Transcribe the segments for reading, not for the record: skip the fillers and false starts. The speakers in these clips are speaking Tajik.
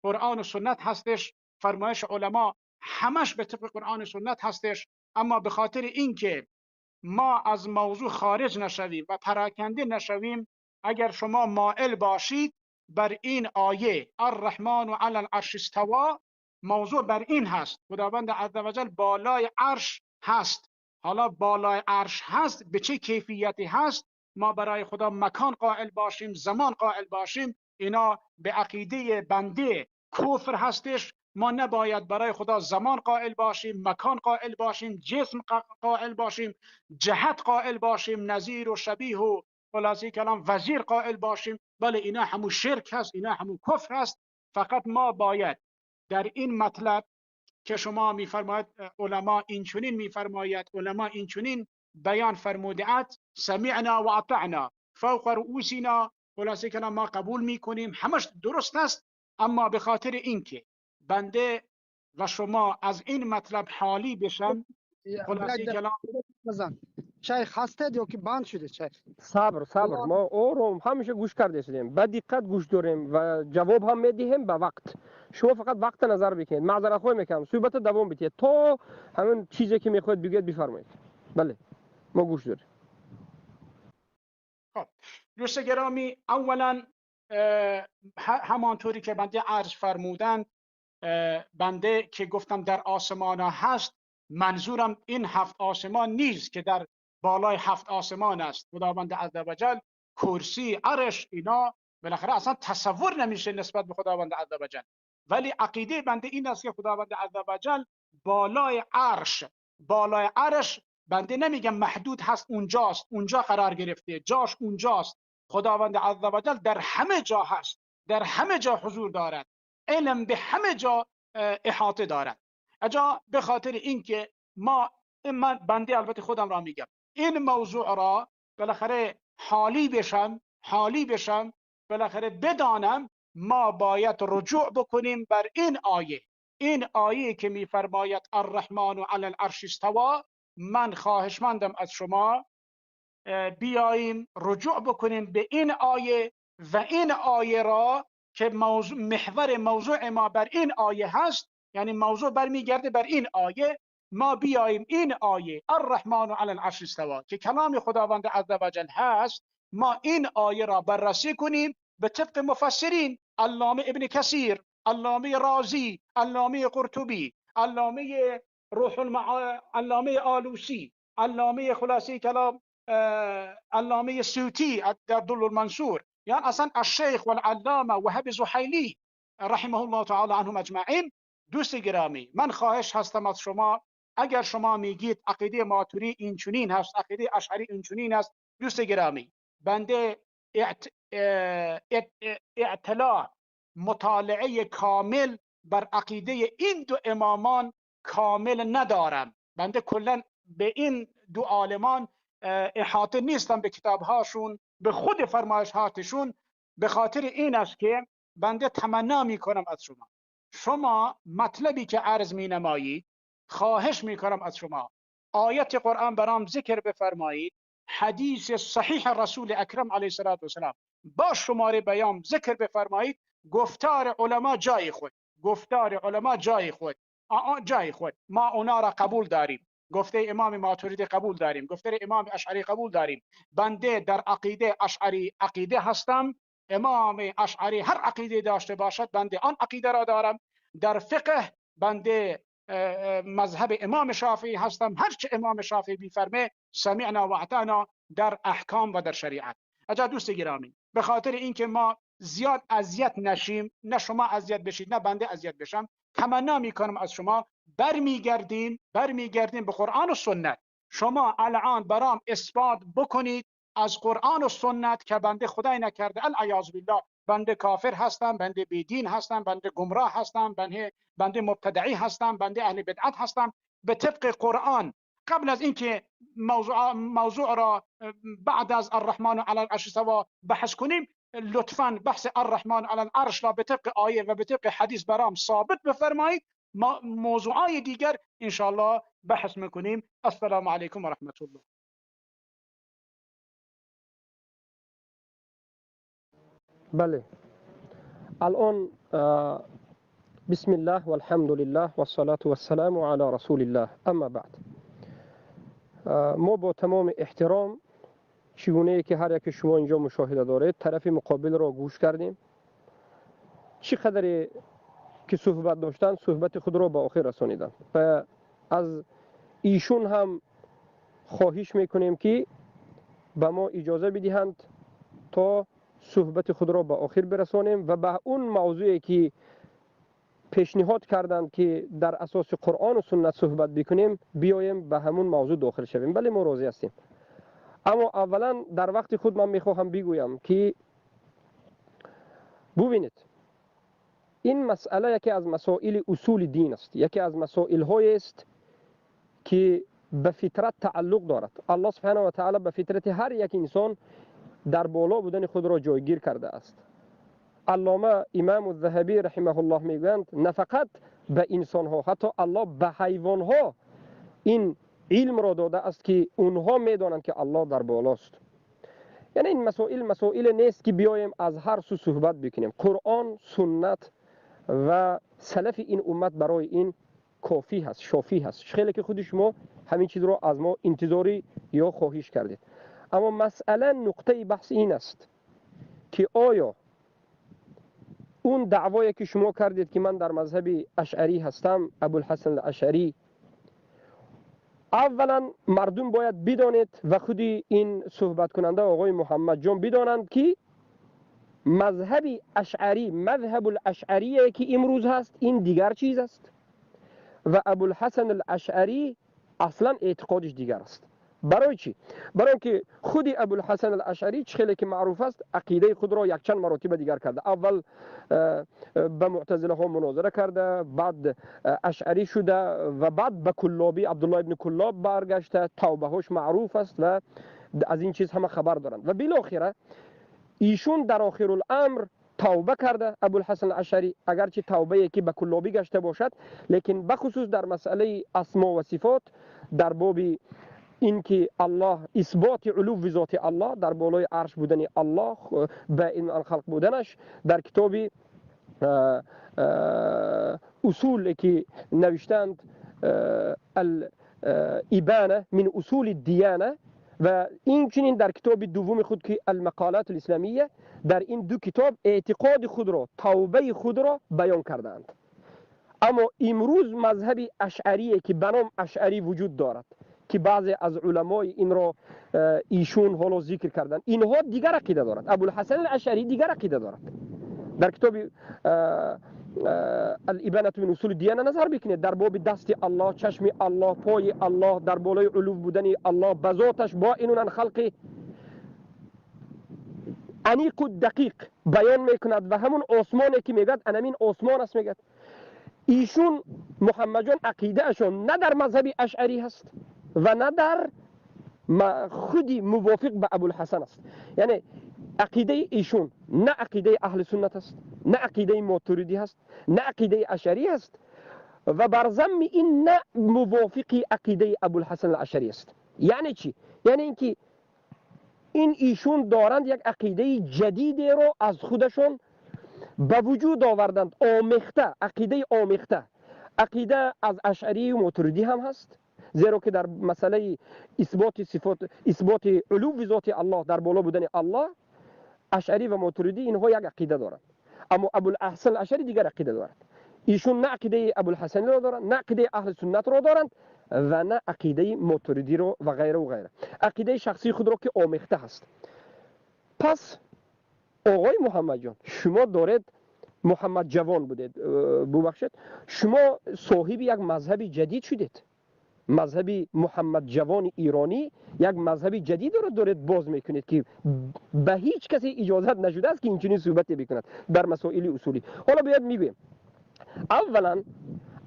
قرآن و سنت هستش، فرمایش علما همش به طبق قرآن و سنت هستش. اما به خاطر اینکه ما از موضوع خارج نشویم و پراکنده نشویم، اگر شما مائل باشید بر این آیه الرحمن علی العرش استوا، موضوع بر این هست، خداوند عزوجل بالای عرش هست. حالا بالای عرش هست به چه کیفیتی هست؟ ما برای خدا مکان قائل باشیم، زمان قائل باشیم، اینا به عقیده بنده کفر هستش. ما نباید برای خدا زمان قائل باشیم، مکان قائل باشیم، جسم قائل باشیم، جهت قائل باشیم، نظیر و شبیه و خلاصه کلام وزیر قائل باشیم. بله اینا همون شرک هست، اینا همون کفر هست. فقط ما باید در این مطلب که شما میفرماید علما اینچنین میفرماید، علما اینچنین بیان فرموده‌اند، سمعنا و اطعنا فوق رؤوسنا، خلاصه کلام ما قبول میکنیم، همش درست است. اما به خاطر اینکه بنده و شما از این مطلب حالی بشن، خلاصه کلام بزن شیخ هستید یا که بند شده شیخ؟ صبر صبر، ما آرام همیشه گوش کرده شدیم، با دقت گوش داریم و جواب هم میدهیم به وقت. شما فقط وقت نظر بکنید. معذرت خواهی میکنم، صحبت دوام بدید تا همون چیزی که میخواید بگید بفرمایید. بله ما گوش داریم. خب دوست گرامی، اولا همانطوری که بنده عرض فرمودند، بنده که گفتم در آسمان ها هست، منظورم این هفت آسمان نیست که در بالای هفت آسمان است. خداوند عزوجل کرسی، عرش، اینا بالاخره اصلا تصور نمیشه نسبت به خداوند عزوجل. ولی عقیده بنده این است که خداوند عزوجل بالای عرش، بالای عرش بنده نمیگم محدود هست، اونجاست، اونجا قرار گرفته، جاش اونجاست. خداوند عزوجل در همه جا هست، در همه جا حضور دارد، علم به همه جا احاطه دارد. اجا به خاطر اینکه ما، من بنده البته خودم را میگم، این موضوع را بالاخره حالی بشم، حالی بشم، بالاخره بدانم، ما باید رجوع بکنیم بر این آیه، این آیه که میفرماید الرحمن علی العرش استوا. من خواهشمندم از شما بیاییم رجوع بکنیم به این آیه و این آیه را که موضوع، محور موضوع ما بر این آیه هست، یعنی موضوع برمیگرده بر این آیه. ما بیاییم این آیه الرحمن علی العرش استوا که کلام خداوند عزوجل هست، ما این آیه را بررسی کنیم به طبق مفسرین، علامه ابن کثیر، علامه رازی، علامه قرطبی، علامه روح المعا، علامه آلوسی، علامه خلاصه کلام، علامه سیوطی در دل المنصور، یعنی اصلا الشیخ والعلامه وهب زحیلی رحمه الله تعالی عنهم اجمعین. دوست گرامی، من خواهش هستم از شما، اگر شما میگید عقیده ماتوری اینچنین هست، عقیده اشعری اینچنین است، دوست گرامی بنده اطلاع مطالعه کامل بر عقیده این دو امامان کامل ندارم. بنده کلا به این دو عالمان احاطه نیستم، به کتابهاشون، به خود فرمایشاتشون. به خاطر این است که بنده تمنا میکنم از شما، شما مطلبی که عرض می نمایید، خواهش میکنم از شما آیت قرآن برام ذکر بفرمایید، حدیث صحیح رسول اکرم علیه الصلاة والسلام با شماره بیان ذکر بفرمایید. گفتار علما جای خود، گفتار علما جای خود، جای خود، ما اونا را قبول داریم، گفته امام ماتوریدی قبول داریم، گفته امام اشعری قبول داریم. بنده در عقیده اشعری عقیده هستم، امام اشعری هر عقیده داشته باشد بنده آن عقیده را دارم. در فقه بنده مذهب امام شافعی هستم، هرچه امام شافعی بیفرمه سمعنا و اطعنا در احکام و در شریعت. اجا دوست گرامی، به خاطر اینکه ما زیاد اذیت نشیم، نه شما اذیت بشید نه بنده اذیت بشم، تمنا میکنم از شما برمیگردیم به قرآن و سنت. شما الان برام اثبات بکنید از قرآن و سنت که بنده خدای نکرده العیاذ بالله بنده کافر هستم، بنده بیدین هستم، بنده گمراه هستم، بنده مبتدعی هستم، بنده اهل بدعت هستم. به طبق قرآن قبل از اینکه موضوع را بعد از الرحمن علی العرش استوا بحث کنیم، لطفاً بحث الرحمن علی العرش را به طبق آیه و به طبق حدیث برام ثابت بفرمایید. ما موضوعای دیگر انشاءالله بحث میکنیم. السلام علیکم و رحمت الله. بله، الان بسم الله والحمد لله والصلاة والسلام على رسول الله اما بعد. ما با تمام احترام چگونه که هر یک شما اینجا مشاهده دارید طرف مقابل را گوش کردیم. چقدر که صحبت داشتن صحبت خود را به آخر رسانیدند و از ایشون هم خواهش میکنیم که به ما اجازه بدهند تا صحبت خود را به آخر برسانیم و به اون موضوعی که پیشنهاد کردند که در اساس قرآن و سنت صحبت بکنیم بیایم به همون موضوع داخل شویم. بله ما راضی هستیم. اما اولا در وقت خود من میخواهم بگویم که ببینید این مسئله یکی از مسائل اصول دین است، یکی از مسائل های است که به فطرت تعلق دارد. الله سبحانه و تعالی به فطرت هر یک انسان در بالا بودن خود را جایگیر کرده است. علامه امام الذهبی رحمه الله میگویند نه فقط به انسان ها، حتی الله به حیوان ها این علم را داده است که اونها میدانند که الله در بالاست. یعنی این مسائل مسائل نیست که بیایم از هر سو صحبت بکنیم. قرآن، سنت و سلف این امت برای این کافی هست، شافی هست. خیلی که خود شما همین چیز را از ما انتظاری یا خواهش کردید. اما مسئله نقطه بحث این است که آیا اون دعوایی که شما کردید که من در مذهب اشعری هستم، ابوالحسن الاشعری، اولا مردم باید بدانید و خود این صحبت کننده آقای محمد جان بدانند که مذهب اشعری، مذهب الاشعریه که امروز هست این دیگر چیز است و ابوالحسن الاشعری اصلا اعتقادش دیگر است. برای چی؟ برای اینکه خود ابوالحسن الاشعری خیلی که معروف است عقیده خود را یک چند مراتب دیگر کرده. اول به معتزله ها مناظره کرده، بعد اشعری شده و بعد به کلابی عبدالله ابن کلاب برگشته، توبه هاش معروف است و از این چیز همه خبر دارند و بالاخره ایشون در آخر الامر توبه کرده ابوالحسن الاشعری، اگرچه توبه که به کلابی گشته باشد، لیکن بخصوص در مسئله اسما و صفات در باب اینکه الله اثبات علو ذات الله در بالای عرش بودن الله به این الخلق بودنش در کتاب اصول که نوشتند الابانه من اصول الدیانه و این چنین در کتاب دوم خود که المقالات الاسلامیه، در این دو کتاب اعتقاد خود را، توبه خود را بیان کردند. اما امروز مذهب اشعریه که به نام اشعری وجود دارد که بعضی از علمای این را ایشون حالا ذکر کردند، اینها دیگر عقیده دارند. ابوالحسن الاشعری دیگر عقیده دارد. در کتاب الابانه من اصول الدیانه نظر بکنید، در باب دست الله، چشم الله، پای الله، در بالای علو بودن الله، به ذاتش با اینون خلق انیق و دقیق بیان میکند و همون آسمانی که میگد انمین آسمان است میگد. ایشون محمد جان عقیده اشون نه در مذهب اشعری هست و نه در خودی موافق به ابوالحسن است. یعنی عقیده ایشون نه عقیده اهل سنت است، نه عقیده ماتریدی هست، نه عقیده اشعری است و بر ذم این نه موافق عقیده ابوالحسن الاشعری است. یعنی چی؟ یعنی اینکه این ایشون دارند یک عقیده جدید رو از خودشون به وجود آوردند، آمیخته، عقیده آمیخته. عقیده از اشعری و ماتریدی هم هست، زیرا که در مسئله اثبات صفات، اثبات علو ذات الله، در بالا بودن الله، اشعری و ماتریدی اینها یک عقیده دارند. اما ابوالحسن الاشعری دیگر عقیده دارد. ایشون نه عقیده ابوالحسن را دارند، نه عقیده اهل سنت را دارند و نه عقیده ماتریدی را و غیره و غیره. عقیده شخصی خود را که آمیخته هست. پس آقای محمد جان، شما دارید، محمد جوان بودید، ببخشید، شما صاحب یک مذهب جدید شدید. مذهب محمد جوان ایرانی یک مذهب جدید را دارید باز میکنید که به هیچ کسی اجازت نشده است که اینچنین صحبتی بکند در مسائل اصولی. حالا باید میگویم اولا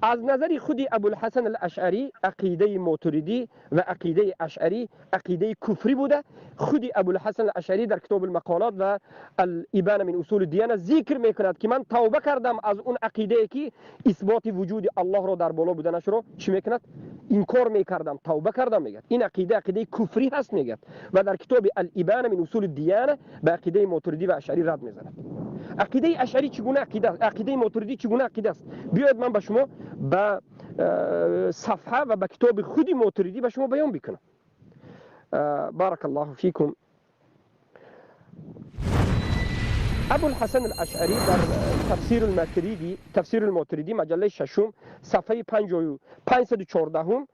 از نظر خود ابوالحسن الاشعری عقیده ماتریدی و عقیده اشعری عقیده کفری بوده. خود ابوالحسن الاشعری در کتاب المقالات و الابانه من اصول الدیانه ذکر میکند که من توبه کردم از اون عقیده که اثبات وجود الله را در بالا بودنش را چی میکند؟ انکار میکردم، توبه کردم میگه. این عقیده عقیده کفری هست میگه و در کتاب الابانه من اصول الدیانه به عقیده ماتریدی و اشعری رد میزند. عقیده اشعری چگونه عقیده است؟ عقیده ماتریدی چگونه عقیده است؟ بیاید من به شما به صفحه و به کتاب خودی ماتریدی به شما بیان بکنم. بارک الله فیکم. ابوالحسن الاشعری در تفسیر الماتریدی، تفسیر الماتریدی مجله ششم صفحه 514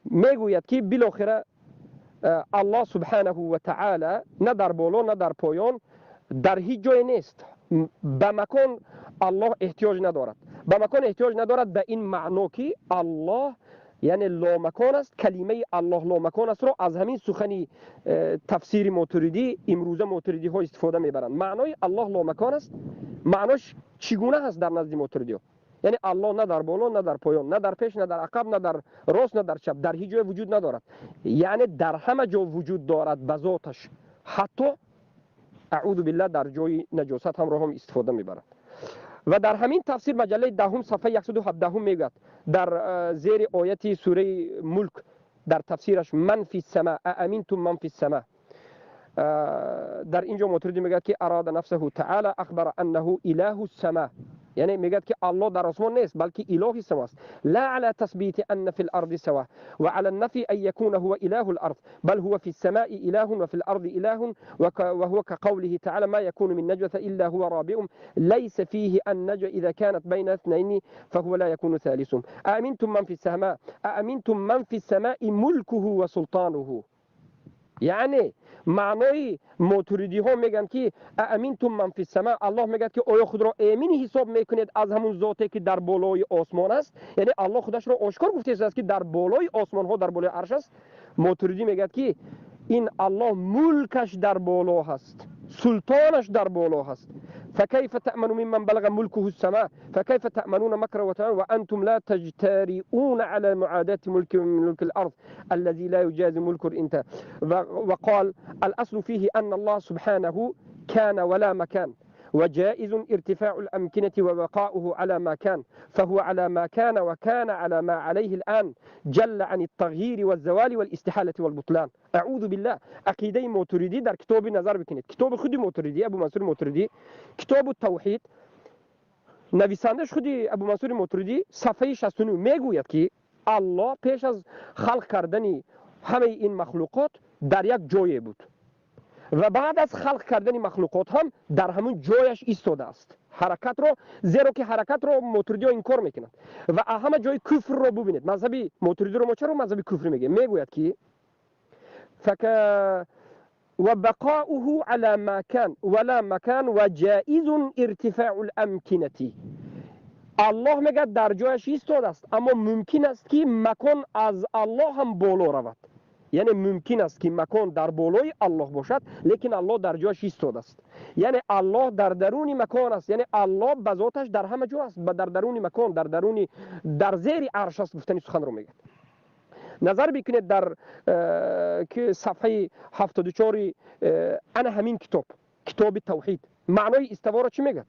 میگوید که بالاخره الله سبحانه و تعالی نه در بالا نه در پایان، در هیچ جای نیست. به مکان الله احتیاج ندارد، به مکان احتیاج ندارد به این معنا که الله یعنی لامکان است. کلمه الله لامکان است رو از همین سخنی تفسیر ماتریدی امروزه ماتریدی ها استفاده میبرند. معنای الله لامکان است، معناش چگونه هست در نزد ماتریدی ها؟ یعنی الله نه در بالا نه در پایان، نه در پیش نه در عقب، نه در راست نه در چپ، در هیچ جای وجود ندارد. یعنی در همه جا وجود دارد به ذاتش، حتی اعوذ بالله در جای نجاست هم رو هم استفاده میبرد. و در همین تفسیر مجله دهم صفحه 117 میگوید در زیر آیت سوره ملک در تفسیرش من فی السماء امنتم من فی السماء، در اینجا ماتریدی میگه که اراد نفسه تعالی اخبر انه اله السماء، یعنی میگه که الله در آسمان نیست بلکه اله سما است. لا على تثبیت ان في الارض سوا وعلى النفي ان يكون هو اله الارض بل هو في السماء اله وفي الارض اله، وهو كقوله تعالى ما يكون من نجوى الا هو رابعهم ليس فيه النجوى اذا كانت بين اثنين فهو لا يكون ثالثهم. أأمنتم من في السماء، أأمنتم من في السماء ملكه وسلطانه. یعنی معنای ماتریدی ها میگن که امنتم من فی السماء، الله میگه که آیا خود را امین حساب میکنید از همون ذاتی که در بالای آسمان است؟ یعنی الله خودش را آشکار گفته است که در بالای آسمان ها، در بالای عرش است. ماتریدی میگه که این الله ملکش در بالا هست، سلطانش در بالا هست. فكيف تأمنوا ممن بلغ ملكه السماء فكيف تأمنون مكر وأنتم لا تجترئون على معاداة ملك من ملك الأرض الذي لا يجاز ملك الإنت. وقال الأصل فيه أن الله سبحانه كان ولا مكان، وجائز ارتفاع الأمكنة وبقاؤه على ما كان، فهو على ما كان وكان على ما عليه الآن، جل عن التغيير والزوال والاستحالة والبطلان. اعوذ بالله. عقیده ماتریدی در کتاب نظر بکنید، کتاب خودی ماتریدی، ابو منصور ماتریدی، کتاب التوحید، نویسندش خودی ابو منصور ماتریدی صفحه 69 میگوید که الله پیش از خلق کردن همه این مخلوقات در یک جای بود و بعد از خلق کردن مخلوقات هم در همون جایش ایستاده است. حرکت رو، زیرا که حرکت رو ماتریدی ها انکار میکنند و همه جای کفر رو ببینید. مذهبی ماتریدی رو ما چرا مذهبی کفر میگه؟ میگوید که وبقاؤه على ما كان ولا مكان وجائز ارتفاع الامکنه. الله میگه در جایش ایستاده است، اما ممکن است که مکان از الله هم بالا رود. یعنی ممکن است که مکان در بالای الله باشد، لیکن الله در جایش ایستاده است. یعنی الله در درون مکان است، یعنی الله به ذاتش در همه جا است، در درون مکان، در درون، در زیر عرش است. گفتنی سخن رو میگه. نظر بکنید در که صفحه 74 انا همین کتاب، کتاب توحید، معنای استوا را چی میگه؟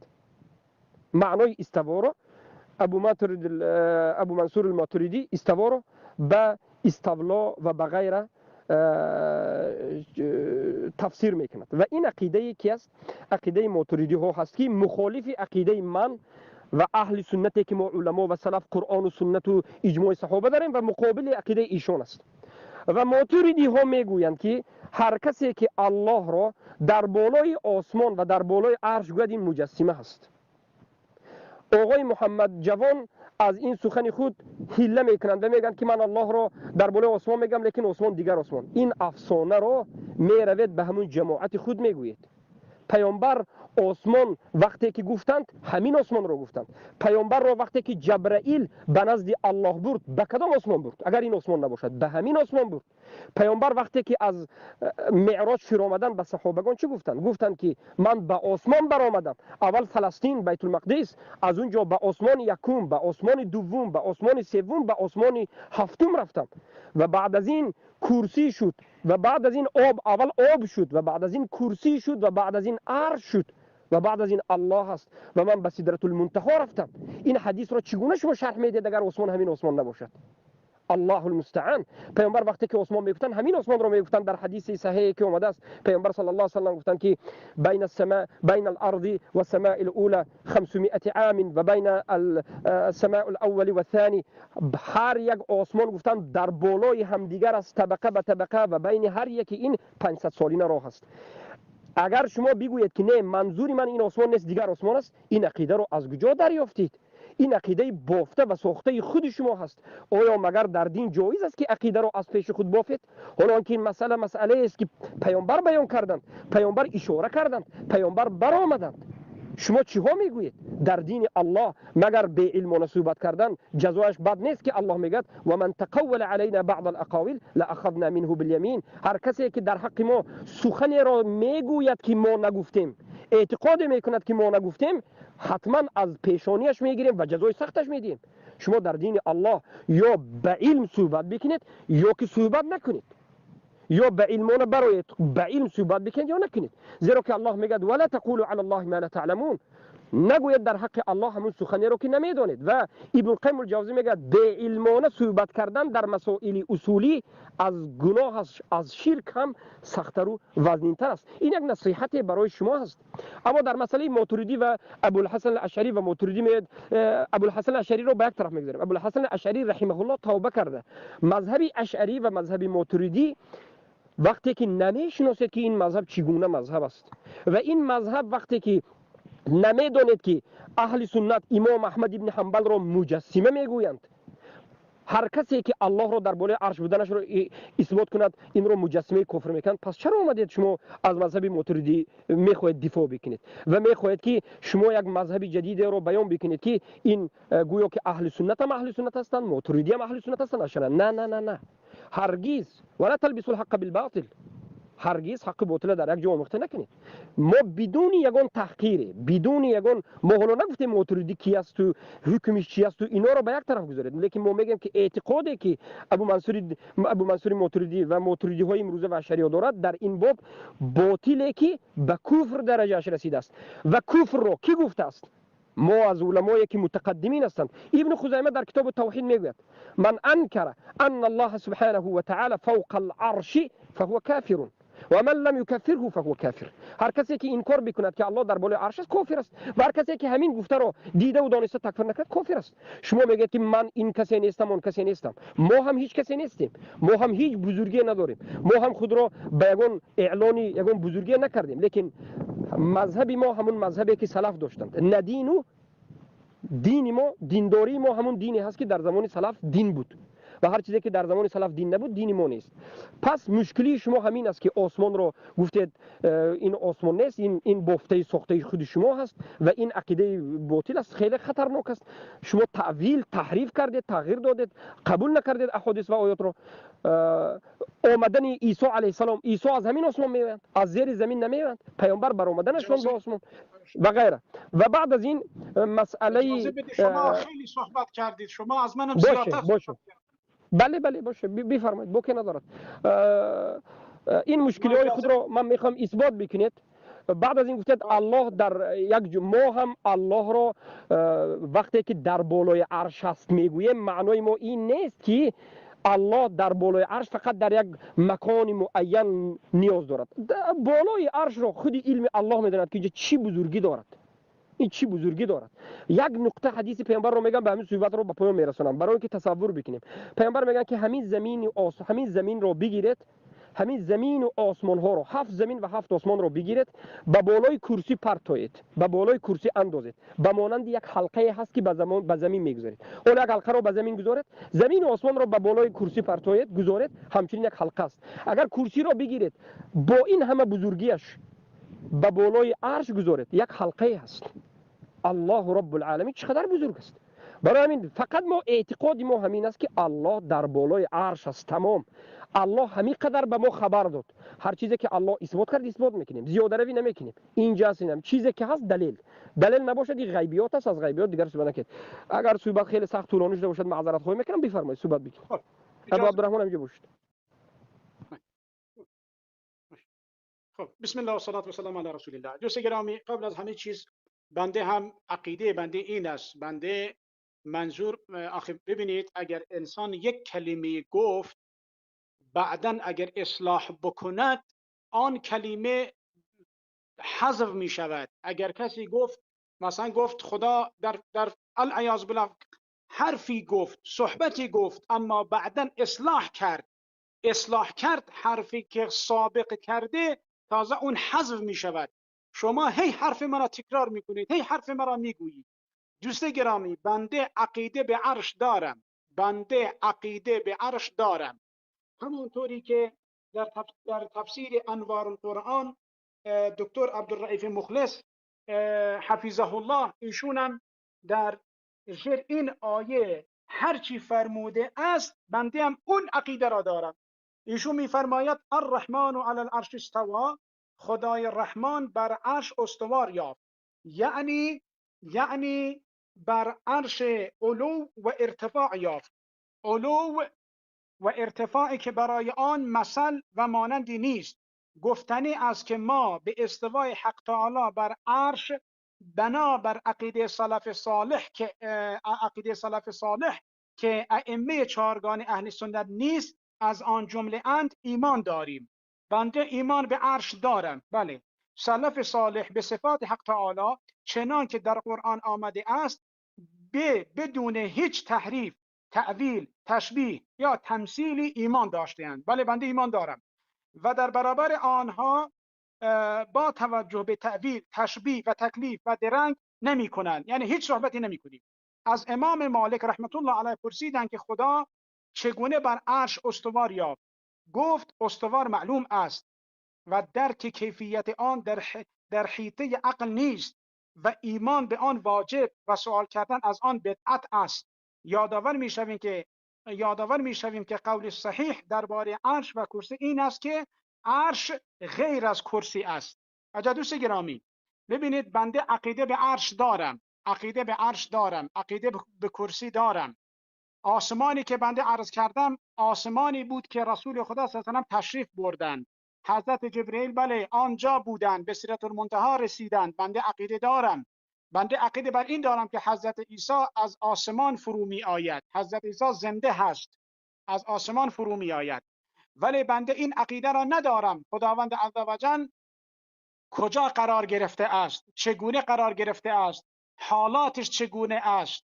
معنای استوا را ابو منصور الماتریدی استوا را به استولا و به غیره تفسیر میکند. و این عقیده کی است؟ عقیده ماتریدی ها هست که مخالف عقیده من و اهل سنتی که ما علما و سلف قرآن و سنت و اجماع صحابه داریم و مقابل عقیده ایشان است. و ماتریدی ها میگویند که هر کسی که الله را در بالای آسمان و در بالای عرش گوید این مجسمه هست. آقای محمد جوان از این سخن خود حیله میکنند و میگن که من الله را در بالای آسمان میگم، لیکن آسمان دیگر آسمان. این افسانه را میروید به همون جماعت خود میگوید. پیامبر آسمان وقتی که گفتند همین آسمان را گفتند. پیامبر را وقتی که جبرائیل به نزد الله برد به کدام آسمان برد؟ اگر این آسمان نباشد به همین آسمان برد. پیامبر وقتی که از معراج فرا آمدن به صحابگان چه گفتند؟ گفتند که من به آسمان برآمدم، اول فلسطین بیت المقدس، از اونجا به آسمان یکم، به آسمان دوم، به آسمان سوم، به آسمان هفتم رفتم و بعد از این کرسی شد و بعد از این آب، اول آب شد و بعد از این کرسی شد و بعد از این عرش شد و بعد از این الله است و من به سدرة المنتها رفتم. این حدیث را چگونه شما شرح میدید اگر آسمان همین آسمان نباشد؟ الله المستعان. پیامبر وقتی که آسمان میگفتن همین آسمان رو میگفتن. در حدیث صحیحی که اومده است پیامبر صلی الله علیه و سلم گفتن که بین السماء بین الارض والسماء الاولى 500 عام و بین السماء الاول والثاني. هر یک آسمان گفتن در بالای همدیگر است، طبقه به طبقه، و بین هر یکی این 500 سالینه راه است. اگر شما بگویید که نه منظوری من این آسمان نیست دیگر آسمان است، این عقیده رو از کجا دریافتید؟ این عقیده بافته و ساخته خود شما هست. آیا مگر در دین جایز است که عقیده رو از پیش خود بافید؟ حالا آنکه این مسئله مسئله است که پیامبر بیان کردند، پیامبر اشاره کردند، پیامبر برآمدند. شما چیها میگویید؟ در دین الله مگر به علم و صحبت کردن جزایش بد نیست که الله میگد و من تقول علینا بعض الاقاویل لاخذنا منه بالیمین. هر کسی که در حق ما سخنی را میگوید که ما نگفتیم، اعتقاد میکند که ما نگفتیم، حتما از پیشانیش میگیریم و جزای سختش میدیم. شما در دین الله یا به علم صحبت بکنید یا که صحبت نکنید، یا به علمونه برایید به علم صحبت بکنید یا نکنید. زیرا که الله میگه ولا تقولوا علی الله ما لا تعلمون، نگوید در حق الله همون سخنی رو که نمیدانید. و ابن قیم الجوزی میگه به علمانه صحبت کردن در مسائل اصولی از گناه از شرک هم سخت‌تر و وزنین‌تر است. این یک نصیحت برای شما هست. اما در مسئله ماتریدی و ابوالحسن الاشعری و ماتریدی میگه ابوالحسن الاشعری رو به یک طرف میگذاریم. ابوالحسن الاشعری رحمه الله توبه کرده. مذهب اشعری و مذهب ماتریدی وقتی که نمیشناسید که این مذهب چگونه مذهب است و این مذهب وقتی که نمیدانید که اهل سنت امام احمد ابن حنبل را مجسمه میگویند، هر کسی که الله را در بالای عرش بودنش را اثبات کند این را مجسمه کفر میکنند، پس چرا اومدید شما از مذهب ماتریدی میخواهید دفاع بکنید و میخواهید که شما یک مذهب جدید را بیان بکنید که این گویا که اهل سنت هم اهل سنت هستند، ماتریدی هم اهل سنت هستند؟ نه نه نه نه، هرگز. ولا تلبسوا الحق بالباطل، هرگز حق باطل در یک جا آمیخته نکنید. ما بدون یگان تحقیر، بدون یگان، ما حالا نگفتیم ماتریدی کی است و حکمش چی است و اینا رو به یک طرف گذارید، لیکن ما میگیم که اعتقادی که ابو منصور ماتریدی و ماتریدی های امروزه و اشعری دارد در این باب باطله که به کفر درجهش رسیده است. و کفر رو کی گفته است؟ ما از علمایی که متقدمین هستند. ابن خزیمه در کتاب توحید میگوید من انکر ان الله سبحانه و تعالی فوق العرش فهو کافر و من لم یکفره فهو کافر. هر کسی که انکار بکند که الله در بالای عرش است کافر است و هر کسی که همین گفته را دیده و دانسته تکفیر نکرد کافر است. شما میگید که من این کسی نیستم اون کسی نیستم. ما هم هیچ کسی نیستیم، ما هم هیچ بزرگی نداریم، ما هم خود را به یگان اعلانی یگان بزرگی نکردیم، لیکن مذهب ما همون مذهبی که سلف داشتند. نه دین و دین ما، دینداری ما همون دینی هست که در زمان سلف دین بود و هر چیزی که در زمان سلف دین نبود دین ما نیست. پس مشکلی شما همین است که آسمان رو گفتید این آسمان نیست، این بافته ساخته خود شما هست و این عقیده باطل است، خیلی خطرناک است. شما تعویل تحریف کردید، تغییر دادید، قبول نکردید احادیث و آیات رو. آمدن عیسی علیه السلام، عیسی از همین آسمان میآید، از زیر زمین نمیآید. پیامبر بر آمدنشون به آسمان و غیره. و بعد از این مسئله شما خیلی صحبت کردید، شما از منم زیادتر باشه. بله بله باشه، بفرمایید، بوکه ندارد. این مشکلی های خود را من میخوام اثبات بکنید. بعد از این گفتید الله در یک ما هم الله را وقتی که در بالای عرش هست میگوییم، معنای ما این نیست که الله در بالای عرش فقط در یک مکان معین نیاز دارد. بالای عرش را خود علم الله میداند که چی بزرگی دارد، این چی بزرگی دارد. یک نقطه حدیث پیامبر رو میگم، به همین صحبت رو به پایان میرسونم برای اینکه تصور بکنیم. پیامبر میگن که همین زمین همین زمین رو بگیرید، همین زمین و آسمان ها رو، 7 زمین و 7 آسمان رو بگیرید، به بالای کرسی پرتایید، به بالای کرسی اندازید، به مانند یک حلقه هست که به زمین میگذارید. حالا یک حلقه رو به زمین گذارید، زمین و آسمان رو به بالای کرسی پرتایید گذارید، همچنین یک حلقه است. اگر کرسی رو بگیرید با این همه بزرگیش به بالای عرش گذارید، یک حلقه هست. الله رب العالمین چقدر بزرگ است. برای همین فقط ما اعتقاد ما همین است که الله در بالای عرش است، تمام. الله همین قدر به ما خبر داد. هر چیزی که الله اثبات کرد اثبات میکنیم، زیاده روی نمیکنیم. اینجا هستیم، چیزی که هست دلیل، دلیل نباشد این غیبیات است، از غیبیات دیگر صحبت نکنید. اگر صحبت خیلی سخت طولانی شده باشد معذرت خواهی میکنم، بفرمایید صحبت بکنید. ابو عبدالرحمن اینجا باشید. خب بسم الله و صلات و سلام علی رسول الله. دوست گرامی، قبل از همه چیز بنده هم عقیده بنده این است، بنده منظور آخه ببینید، اگر انسان یک کلمه گفت، بعدا اگر اصلاح بکند آن کلمه حذف می شود. اگر کسی گفت مثلا گفت خدا در العیاذ بالله حرفی گفت، صحبتی گفت، اما بعدا اصلاح کرد، اصلاح کرد حرفی که سابق کرده، تازه اون حذف می شود. شما هی حرف مرا تکرار می کنید، هی حرف مرا می گویید. دوست گرامی، بنده عقیده به عرش دارم، بنده عقیده به عرش دارم. همونطوری که در تفسیر انوار القرآن دکتر عبدالرئیف مخلص حفظه الله، ایشونم در زیر این آیه هرچی فرموده است بنده هم اون عقیده را دارم. ایشون میفرماید الرحمن علی العرش استوا، خدای رحمان بر عرش استوار یافت، یعنی بر عرش علو و ارتفاع یافت، علو و ارتفاعی که برای آن مثل و مانندی نیست. گفتنی است که ما به استوای حق تعالی بر عرش بنا بر عقیده سلف صالح که عقیده سلف صالح که ائمه چهارگانه اهل سنت نیست از آن جمله اند ایمان داریم. بنده ایمان به عرش دارم. بله، سلف صالح به صفات حق تعالی چنان که در قرآن آمده است بدون هیچ تحریف، تأویل، تشبیه یا تمثیلی ایمان داشته‌اند. بله، بنده ایمان دارم و در برابر آنها با توجه به تأویل، تشبیه و تکلیف و درنگ نمی کنند، یعنی هیچ صحبتی نمی کنیم. از امام مالک رحمت الله علیه پرسیدند که خدا چگونه بر عرش استوار یافت؟ گفت استوار معلوم است و درک کیفیت آن در حیطه عقل نیست و ایمان به آن واجب و سوال کردن از آن بدعت است. یادآور میشویم که قول صحیح درباره عرش و کرسی این است که عرش غیر از کرسی است. عجب دوست گرامی، ببینید بنده عقیده به عرش دارم، عقیده به عرش دارم، عقیده به کرسی دارم. آسمانی که بنده عرض کردم آسمانی بود که رسول خدا صلی الله علیه و سلم تشریف بردند، حضرت جبرئیل بله آنجا بودند، به سدره المنتهی رسیدند. بنده عقیده دارم، بنده عقیده بر این دارم که حضرت عیسی از آسمان فرو می آید، حضرت عیسی زنده هست، از آسمان فرو می آید. ولی بنده این عقیده را ندارم خداوند عزوجل کجا قرار گرفته است، چگونه قرار گرفته است، حالاتش چگونه است،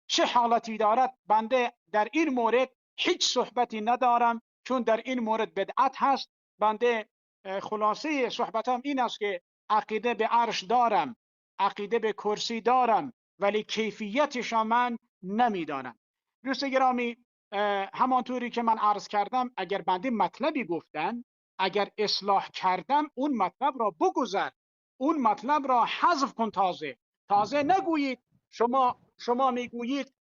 چه حالتی دارد. بنده در این مورد هیچ صحبتی ندارم، چون در این مورد بدعت هست. بنده خلاصه صحبتم این است که عقیده به عرش دارم، عقیده به کرسی دارم، ولی کیفیتش من نمیدانم. دوست گرامی، همانطوری که من عرض کردم، اگر بنده مطلبی گفتن، اگر اصلاح کردم، اون مطلب را بگذر، اون مطلب را حذف کن. تازه نگویید شما میگویید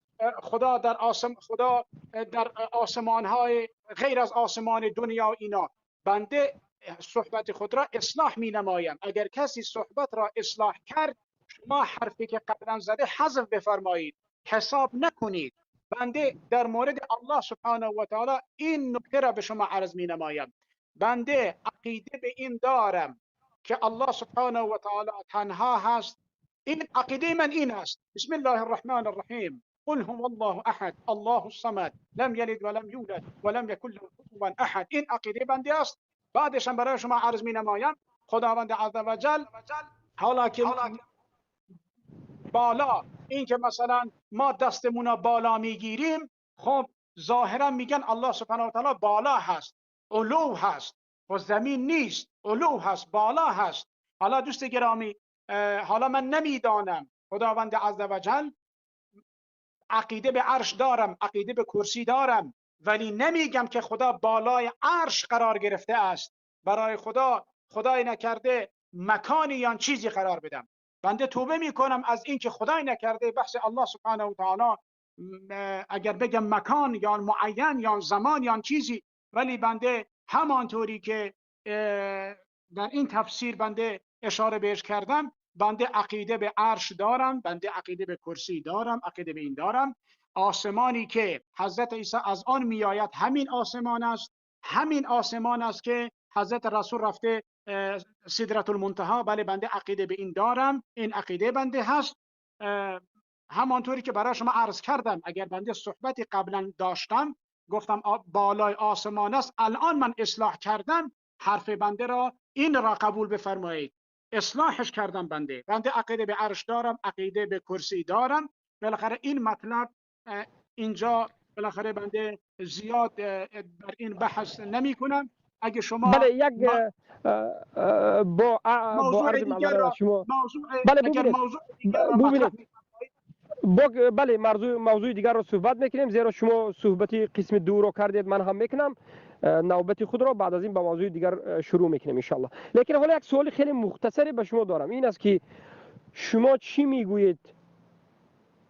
خدا در آسمان، خدا در آسمان‌های غیر از آسمان دنیا اینا. بنده صحبت خود را اصلاح می نمایم. اگر کسی صحبت را اصلاح کرد، شما حرفی که قبلا زده حذف بفرمایید، حساب نکنید. بنده در مورد الله سبحانه و تعالی این نکته را به شما عرض می نمایم. بنده عقیده به این دارم که الله سبحانه و تعالی تنها هست. این عقیده من این است. بسم الله الرحمن الرحیم، قل هو الله احد الله الصمد لم یلد ولم یولد ولم یکن له کفوا احد. این عقیده بنده است. بعدش هم برای شما عرض می نمایم خداوند عزوجل حالا که بالا، این که مثلا ما دستمون بالا میگیریم، خب ظاهرا میگن الله سبحانه و تعالی بالا هست، علو هست و زمین نیست، علو هست، بالا هست. حالا دوست گرامی، حالا من نمیدانم خداوند عزوجل، عقیده به عرش دارم، عقیده به کرسی دارم، ولی نمیگم که خدا بالای عرش قرار گرفته است. برای خدا خدای نکرده مکانی یا چیزی قرار بدم. بنده توبه میکنم از اینکه خدای نکرده بحث الله سبحانه و تعالی اگر بگم مکان یا معین یا زمان یا چیزی، ولی بنده همانطوری که در این تفسیر بنده اشاره بهش کردم، بنده عقیده به عرش دارم، بنده عقیده به کرسی دارم، عقیده به این دارم. آسمانی که حضرت عیسی از آن میآید همین آسمان است، همین آسمان است که حضرت رسول رفته سدره المنتهی. بله بنده عقیده به این دارم، این عقیده بنده هست. همانطوری که برای شما عرض کردم، اگر بنده صحبتی قبلا داشتم گفتم بالای آسمان است، الان من اصلاح کردم حرف بنده را، این را قبول بفرمایید. اصلاحش کردم. بنده عقیده به عرش دارم، عقیده به کرسی دارم. بالاخره این مطلب اینجا بالاخره بنده زیاد بر این بحث نمی کنم. اگه شما بله یک با عرض معذرت شما بله ببینید بله موضوع دیگر رو صحبت میکنیم، زیرا شما صحبت قسم دو رو کردید، من هم میکنم نوبت خود را بعد از این با موضوع دیگر شروع میکنیم ان شاء الله. لیکن حالا یک سوال خیلی مختصری به شما دارم، این است که شما چی میگویید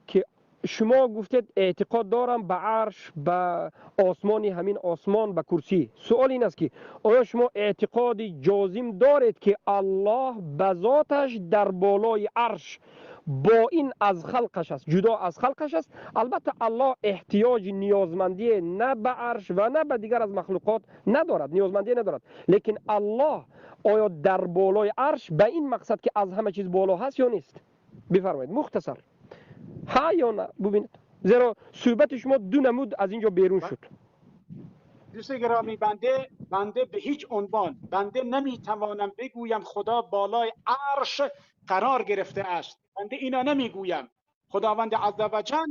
که شما گفتید اعتقاد دارم به عرش، به آسمانی، همین آسمان، به کرسی. سوال این است که آیا شما اعتقاد جازم دارید که الله به ذاتش در بالای عرش با این از خلقش است، جدا از خلقش است؟ البته الله احتیاج نیازمندی نه به عرش و نه به دیگر از مخلوقات ندارد، نیازمندی ندارد، لیکن الله آیا در بالای عرش به این مقصد که از همه چیز بالا هست یا نیست؟ بفرمایید مختصر، ها یا نه. ببینید زیرا صحبت شما دو نمود از اینجا بیرون شد. دوست گرامی، بنده به هیچ عنوان بنده نمیتوانم بگویم خدا بالای عرش قرار گرفته است. بنده اینا نمیگویم. خداوند عزوجل،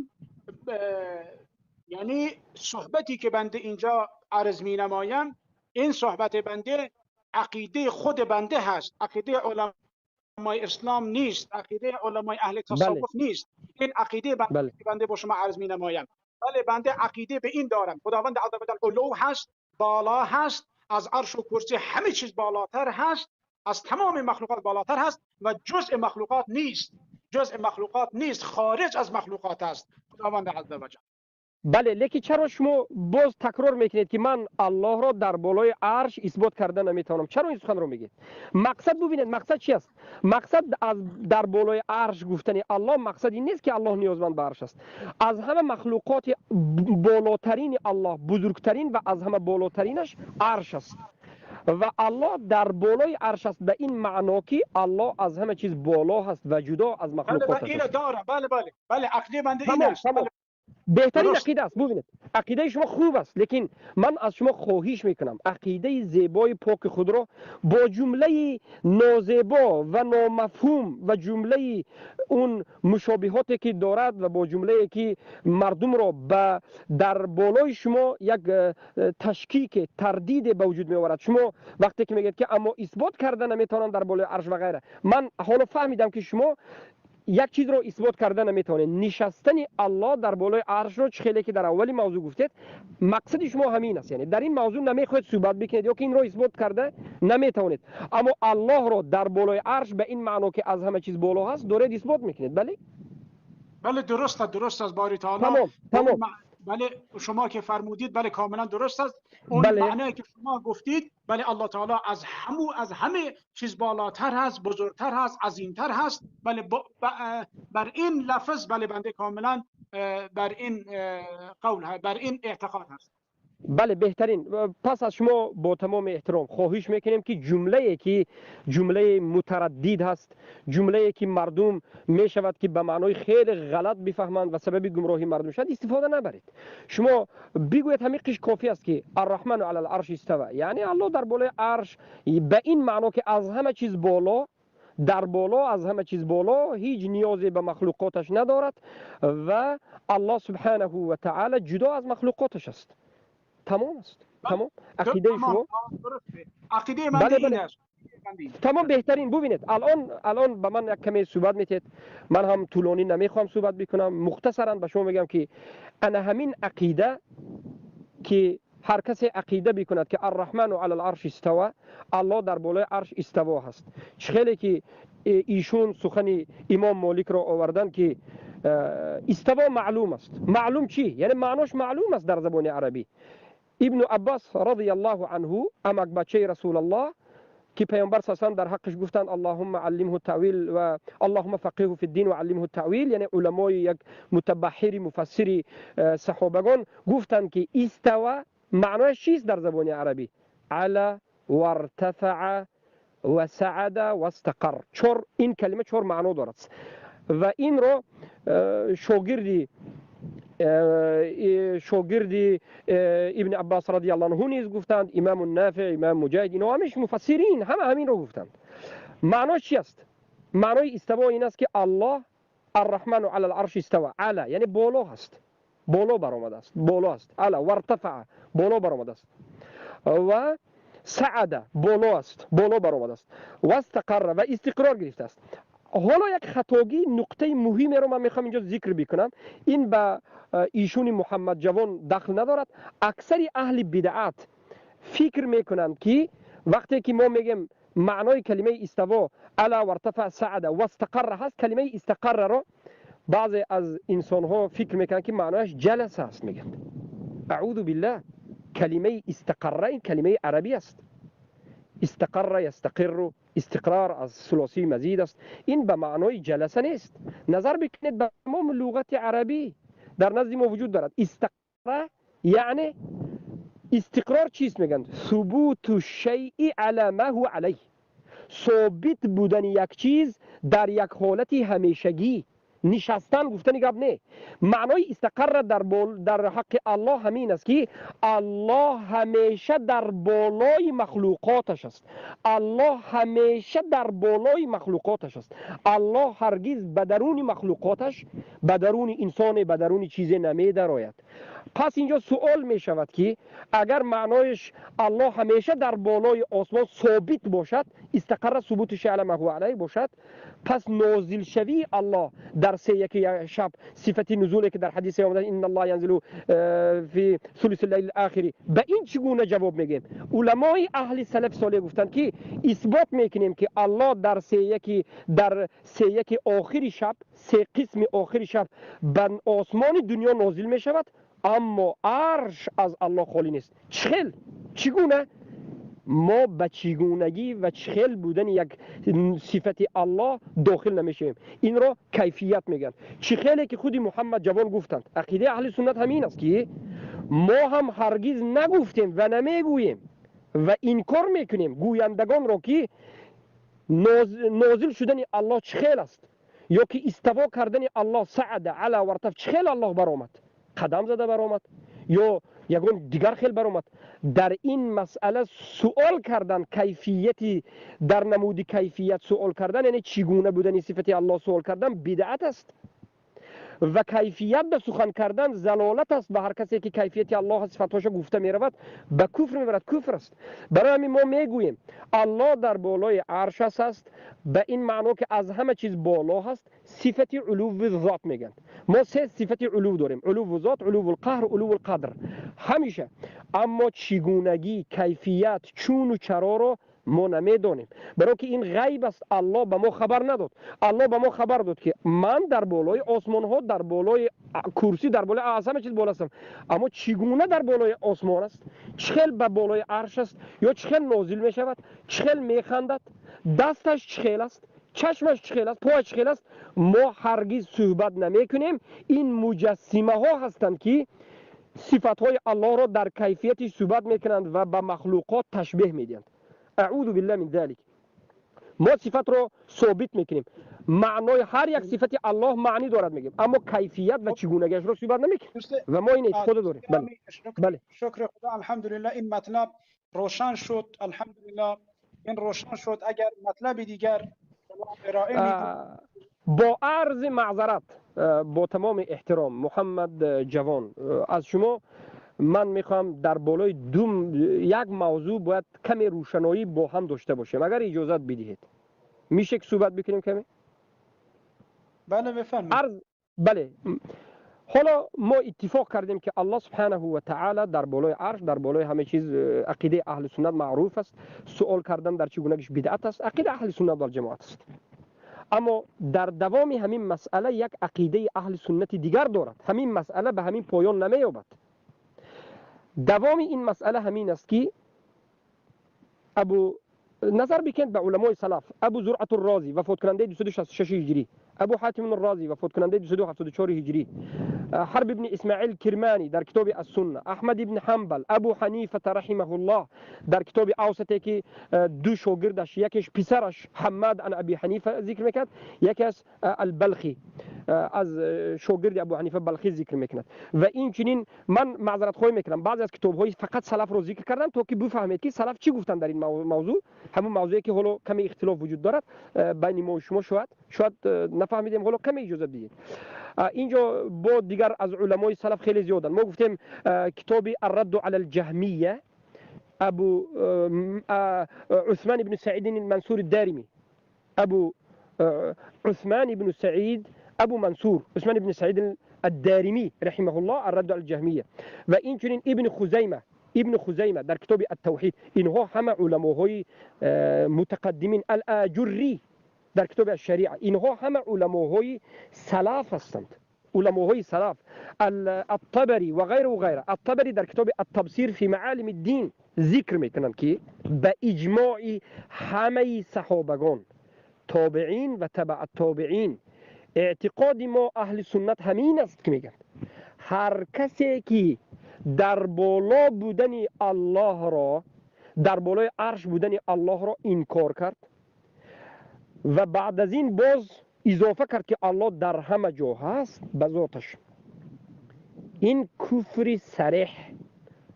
یعنی صحبتی که بنده اینجا عرض می نمایم، این صحبت بنده عقیده خود بنده هست، عقیده علمای اسلام نیست، عقیده علمای اهل تصوف نیست. این عقیده بنده, بنده با شما عرض می نمایم. بله بنده عقیده به این دارم، خداوند عزوجل علو هست، بالا هست، از عرش و کرسی همه چیز بالاتر هست، از تمام مخلوقات بالاتر هست و جزء مخلوقات نیست، جزء مخلوقات نیست، خارج از مخلوقات است خداوند عزوجل. بله، لیکن چرا شما باز تکرار میکنید که من الله را در بالای عرش اثبات کرده نمیتوانم؟ چرا این سخن رو میگید؟ مقصد ببینید مقصد چی است؟ مقصد از در بالای عرش گفتن الله مقصد این نیست که الله نیازمند به عرش است. از همه مخلوقات بالاترین الله، بزرگترین و از همه بالاترینش عرش است و الله در بالای عرش است، به این معنا که الله از همه چیز بالا هست و جدا از مخلوقات است. بله داره، بله بله بله، عقیده بنده این است. بهترین عقیده است. ببینید عقیده شما خوب است، لیکن من از شما خواهش میکنم عقیده زیبای پاک خود را با جمله نازیبا و نامفهوم و جمله اون مشابهاتی که دارد و با جمله که مردم را به در بالای شما یک تشکیک تردید به وجود میآورد. شما وقتی که میگید که اما اثبات کرده نمیتونن در بالای عرش و غیره، من حالا فهمیدم که شما یک چیز رو اثبات کرده نمیتونه، نشستن الله در بالای عرش رو خیلی که در اولی موضوع گفتید مقصد شما همین است، یعنی در این موضوع نمیخواید صحبت بکنید یا که این رو اثبات کرده نمیتونید، اما الله رو در بالای عرش به این معنا که از همه چیز بالا هست دارید اثبات میکنید. بله بله درست است، درست است باری تعالی. تمام تمام. بله شما که فرمودید بله کاملا درست است. اون بله. معنی که شما گفتید بله الله تعالی از از همه چیز بالاتر هست، بزرگتر هست، عظیمتر هست. بله بر این لفظ بله بنده کاملا بر این قول، بر این اعتقاد هست. بله بهترین. پس از شما با تمام احترام خواهش میکنیم که جمله که جمله متردد هست، جمله که مردم میشود که به معنای خیلی غلط بفهمند و سبب گمراهی مردم شد استفاده نبرید. شما بگویید همین قش کافی است که الرحمن علی العرش استوى، یعنی الله در بالای عرش، به این معنا که از همه چیز بالا، در بالا، از همه چیز بالا، هیچ نیازی به مخلوقاتش ندارد و الله سبحانه و تعالی جدا از مخلوقاتش است. تمام است. تمام. عقیده شما عقیده من این است. تمام بهترین. ببینید الان به من یک کمی صحبت میتید، من هم طولانی نمیخوام صحبت بکنم، مختصرا به شما میگم که انا همین عقیده که هر کسی عقیده بکند که الرحمن علی العرش استوى، الله در بالای عرش استوا هست. خیلی که ایشون سخن امام مالک را آوردن که استوا معلوم است. معلوم چی؟ یعنی معناش معلوم است در زبان عربی. ابن عباس رضی الله عنه امک بچه رسول الله که پیامبر صلی الله علیه و در حقش گفتند اللهم علمه التأویل و اللهم فقهه فی الدین و علمه التأویل، یعنی علمای یک متبحر مفسر صحابگان گفتند که استوا معنایش چیست در زبان عربی؟ علا وارتفع و سعد و استقر. چهار این کلمه چهار معنا دارد و این رو Шогирди ибн Аббас радиаллоҳу анҳу низ гуфтанд, имому Нафиъ, имом Муҷоҳид, инҳо ҳамаш муфассирин ҳама ҳамин ро гуфтанд. Маънош чи аст? Маънои истиво ин аст ки Аллоҳ арраҳману алал арши истава, ала яъне боло ҳаст, боло баромадааст, боло аст, ала вартафаа боло баромадааст, ва саада боло аст, боло баромадааст, вастақарра ва истиқрор гирифтааст. Ҳоло як хатогӣ, нуқтаи муҳимеро ман мехоҳам инҷо зикр бикунам, ин ба ишуни Муҳаммад Ҷавон дахл надорад. Аксари аҳли бидъат фикр мекунанд ки вақте ки мо мегем маънои калимаи иставо ала вартафа саада вастақарра ҳаст, калимаи истақарраро баъзе аз инсонҳо фикр мекунанд ки маънояш ҷаласа аст, мегӯянд. Аъузу биллаҳ, калимаи истақарра ин калимаи арабӣ аст. Истақарра ястақирру, истиқрор аз сулосии мазид аст. Ин ба маънои ҷаласа нест. Назар бикунед ба тамоми луғати арабӣ дар назди мо вуҷуд дорад. Истақарра яъне истиқрор чист мегӯянд? Субуту шайи ала ма ҳува алайҳ, собит будани як чиз дар як ҳолати ҳамешагӣ. Нишастан гуфтани гап не. Маънои истақарра дар ҳаққи Аллоҳ ҳамин аст ки Аллоҳ ҳамеша дар болои махлуқоташ аст. Аллоҳ ҳамеша дар болои махлуқоташ аст. Аллоҳ ҳаргиз ба даруни махлуқоташ, ба даруни инсоне, ба даруни чизе намедарояд. Пас инҷо суол мешавад ки агар маъноиш Аллоҳ ҳамеша дар болои осмон собит бошад, истақарра субути шайъ ала ма ҳува алайҳ бошад, пас нозилшавии Аллоҳ дар се яки шаб, сифати нузуле ки дар ҳадисе омада инналлоҳ янзилу фи сулуси лайли охири, ба ин чӣ гуна ҷавоб мегӯем? Уламои аҳли салаф солеҳ гуфтанд ки исбот мекунем ки Аллоҳ дар се яки охири шаб, се қисми охири шаб ба осмони дунё нозил мешавад, аммо арш аз Аллоҳ холӣ нест. Чӣ хел? Чӣ гуна? Мо ба чигунагӣ ва чӣ хел будани як сифати Аллоҳ дохил намешавем. Инро кайфият мегӯянд. Чӣ хеле ки худи Муҳаммад Ҷавон гуфтанд, ақидаи аҳли суннат ҳамин аст ки мо ҳам ҳаргиз нагуфтем ва намегӯем ва инкор мекунем гӯяндагонро ки нозил шудани Аллоҳ чӣ хел аст, ё ки истово кардани Аллоҳ саада ала вартаф чӣ хел Аллоҳ баромад, қадам зада баромад ё ягон дигар хел баромад. Дар ин масъала суол кардан, кайфияти дар намуди кайфият суол кардан, яъне чӣ гуна будани сифати Аллоҳ суол кардан бидъат аст ва кайфият ба сухан кардан залолат аст ва ҳар касе ки кайфияти Аллоҳ сифатҳоша гуфта меравад ба куфр мебарад, куфр аст. Барои ҳамин мо мегӯем Аллоҳ дар болои арш аст, ба ин маъно ки аз ҳама чиз боло ҳаст, сифати улувви зот мегӯянд. Мо се сифати улув дорем: улувву зот, улуввул қаҳр, улуввул қадр. Ҳамеша. Аммо чигунагӣ, кайфият, чуну чароро мо намедонем, барои ки ин ғайб аст. Аллоҳ ба мо хабар надод. Аллоҳ ба мо хабар дод ки ман дар болои осмонҳо, дар болои курсӣ, дар болои аз ҳама чиз боло ҳастам. Аммо чӣ гуна дар болои осмон аст, чӣ хел ба болои арш аст, ё чӣ хел нозил мешавад, чӣ хел механдад, дасташ чӣ хел аст, чашмаш чӣ хел аст, пояш чӣ хел аст, мо ҳаргиз суҳбат намекунем. Ин муҷассимаҳо ҳастанд ки сифатҳои Аллоҳро дар кайфияти суҳбат мекунанд ва ба махлуқот ташбеҳ медиҳанд. Аъузу биллаҳи мин залик. Мо сифатро собит мекунем, маънои ҳар як сифати Аллоҳ маънӣ дорад мегӯем, аммо кайфият ва чигунагиашро суҳбат намекунем ва мо ин эътиқодро дорем. Бале, шукри Худо, алҳамдулиллаҳ, ин матлаб рошан шуд. Алҳамдулиллаҳ, ин рошан шуд. Агар матлаби дигар ироа бо арзи маъзарат, бо тамоми эҳтиром, Муҳаммад Ҷавон, аз шумо ман мехоҳам дар болои як мавзӯъ бояд каме рӯшаноӣ бо ҳам дошта бошем. Агар иҷозат бидиҳед, мише ки суҳбат бикунем каме? Бале, бифармоед. Бале, ҳоло мо иттифоқ кардем ки Аллоҳ субҳанаҳу ва таъала дар болои арш, дар болои ҳама чиз, ақидаи аҳли суннат маъруф аст. Суол кардан дар чӣ гунагиш бидъат аст, ақидаи аҳли суннат вал ҷамоат аст. Аммо дар давоми ҳамин масъала як ақидаи аҳли суннати дигар дорад. Ҳамин масъала ба ҳамин поён намеёбад. Давоми ин масъала ҳамин аст ки абу назар бикунед ба уламои салаф, Абу Зуръату Розӣ, вафоткунандаи 266 ҳиҷрӣ, ابو حاتم الرازی وفات کننده 274 هجری، حرب ابن اسماعیل کرمانی در کتاب السنه، احمد ابن حنبل، ابو حنیفه رحمه الله در کتاب اوسطه که دو شاگردش، یکیش پسرش حماد عن ابی حنیفه ذکر میکرد، یکی از البلخی از شاگرد ابو حنیفه بلخی ذکر میکند. و این چنین من معذرت خواهی میکنم، بعضی از کتاب های فقط سلف رو ذکر کردم تا که بفهمید که سلف چی گفتن در این موضوع، همون موضوعی که حالا کمی اختلاف وجود دارد بین ما و شما، شاید نفهمیدیم، حالا کمی اجازه بدید. اینجا با دیگر از علمای سلف خیلی زیادن. ما گفتیم کتاب الرد علی الجهمیه، ابو عثمان بن سعید المنصور الدارمی، ابو عثمان بن سعید ابو منصور عثمان بن سعید الدارمی رحمه الله، الرد علی الجهمیه. و این چنین ابن خزیمه در کتاب التوحید. اینها همه علماهای متقدمین. الاجری در کتاب الشریعه. اینها همه علماهای سلف هستند، علماهای سلف. الطبری و غیره و غیره. الطبری در کتاب التبصیر فی معالم الدین ذکر میکنند که به اجماع همه صحابگان، تابعین و تبع التابعین، اعتقاد ما اهل سنت همین است که میگن هر کسی که در بالا بودن الله را، در بالای عرش بودن الله را انکار کرد و بعد از این باز اضافه کرد که الله در همه جا هست به ذاتش، این کفر صریح،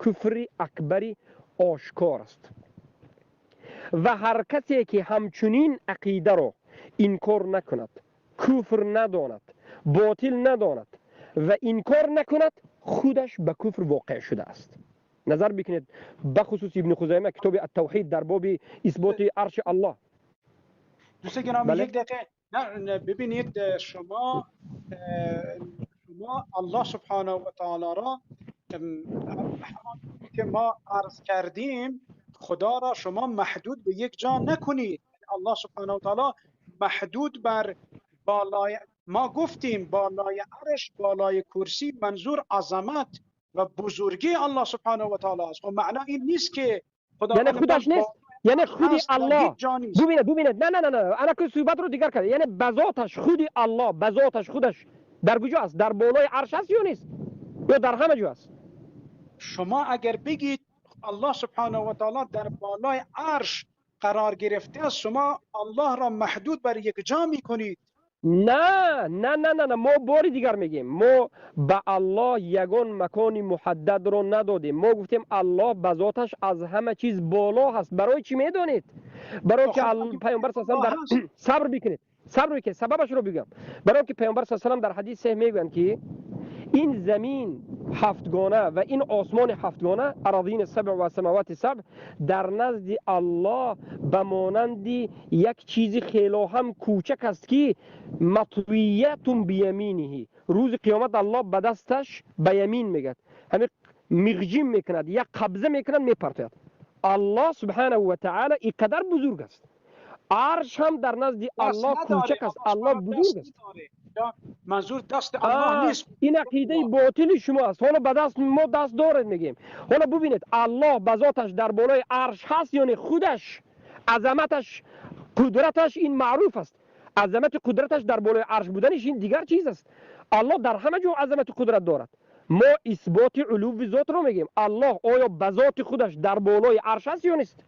کفر اکبری آشکار است. و هر کسی که همچنین عقیده را انکار نکند، کفر نداند، باطل نداند و انکار نکند، خودش به کفر واقع شده است. نظر بکنید بخصوص ابن خزیمه کتاب التوحید در باب اثبات عرش الله. دوست گرامی یک دقیقه نه، ببینید شما الله سبحانه و تعالی را که ما عرض کردیم، خدا را شما محدود به یک جا نکنید. الله سبحانه و تعالی محدود بر بالای، ما گفتیم بالای عرش، بالای کرسی، منظور عظمت و بزرگی الله سبحانه و تعالی است. و معنا این نیست که خدا یعنی خودش نیست، یعنی خودی الله. ببینید نه نه نه نه، انا که صحبت رو دیگر کرد، یعنی بذاتش خودی الله، بذاتش خودش در کجا است؟ در بالای عرش است یا نیست؟ یا در همه جا است؟ شما اگر بگید الله سبحانه و تعالی در بالای عرش قرار گرفته است، شما الله را محدود بر یک جا میکنید. نه نه نه نه نه، ما باری دیگر میگیم، ما به الله یگان مکان محدد رو ندادیم. ما گفتیم الله به ذاتش از همه چیز بالا هست. برای چی میدونید؟ برای که پیامبر صلی الله علیه و در صبر بکنید، صبر بکنید، سببش رو بگم. برای که پیامبر صلی الله علیه و در حدیث صحیح میگن که این زمین هفتگانه و این آسمان هفتگانه، اراضین سبع و سماوات سبع، در نزد الله به مانند یک چیز خیلی هم کوچک است که مطویت بیمینه. روز قیامت الله به دستش به یمین میگد، همین مغجیم میکند، یک قبضه میکند، میپرتد. الله سبحانه و تعالی اینقدر بزرگ است. عرش هم در نزد الله کوچک است، الله بزرگ است. منظور دست الله نیست. این عقیده باطل شما است. حالا به دست ما دست دارد میگیم. حالا ببینید الله به ذاتش در بالای عرش هست، یعنی خودش عظمتش قدرتش این معروف است. عظمت قدرتش در بالای عرش بودنش این دیگر چیز است. الله در همه جا عظمت قدرت دارد. ما اثبات علو ذات رو میگیم. الله آیا به ذات خودش در بالای عرش هست یا نیست؟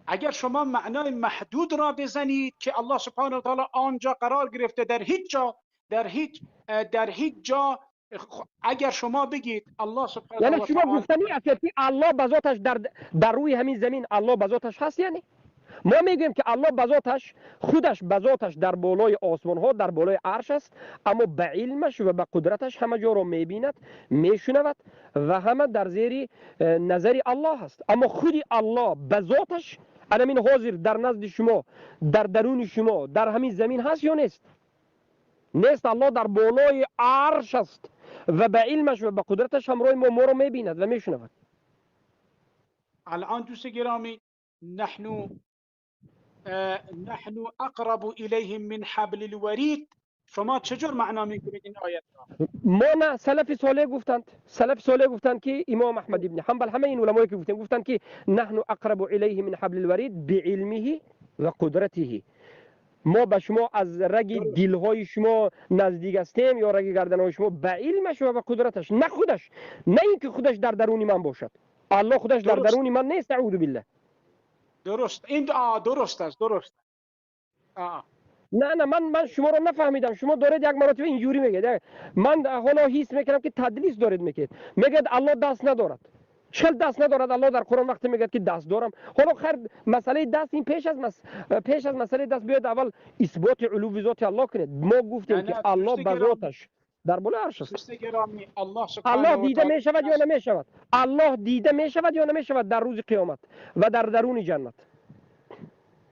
اگر شما معنای محدود را بزنید که الله سبحانه و تعالی آنجا قرار گرفته، در هیچ جا، در هیچ جا، اگر شما بگید الله سبحانه یعنی و شما گفتنی است که الله به ذاتش در روی همین زمین الله به ذاتش هست، یعنی ما میگیم که الله به ذاتش خودش به ذاتش در بالای آسمان ها، در بالای عرش است، اما به علمش و به قدرتش همه جا رو میبیند، میشنود و همه در زیر نظر الله است. اما خودی الله به ذاتش الان حاضر در نزد شما، در درون شما، در همین زمین هست یا نیست؟ نیست. الله در بالای عرش است و به علمش و به قدرتش همراه ما رو میبیند و میشنود. الان دوست گرامی، نحن اقرب الیهم من حبل الورید، شما چجور معنا میکنید این آیت را؟ ما نه، سلف صالح گفتند، سلف صالح گفتند که امام احمد ابن حنبل، همه این علمایی که گفتند که نحن اقرب الیه من حبل الورید بعلمه و قدرته. ما به شما از رگ دلهای شما نزدیک هستیم یا رگ گردنهای شما، به علمش و به قدرتش، نه خودش، نه اینکه خودش در درون من باشد. الله خودش در درون من نیست، اعوذ بالله. درست، این درست است، درست. نه نه، من شما رو نفهمیدم. شما دارید یک مراتب اینجوری میگید. من حالا حس میکنم که تدلیس دارید میگید. میگید الله دست ندارد. چل دست ندارد الله در قرآن وقتی میگه که دست دارم. حالا خیر، مسئله دست این پیش از مسئله دست بیاید اول اثبات علو ذات الله کنید. ما گفتیم که الله به ذاتش در بالای عرش است. الله دیده میشود یا نمیشود؟ الله دیده میشود یا نمیشود در روز قیامت و در درون جنت؟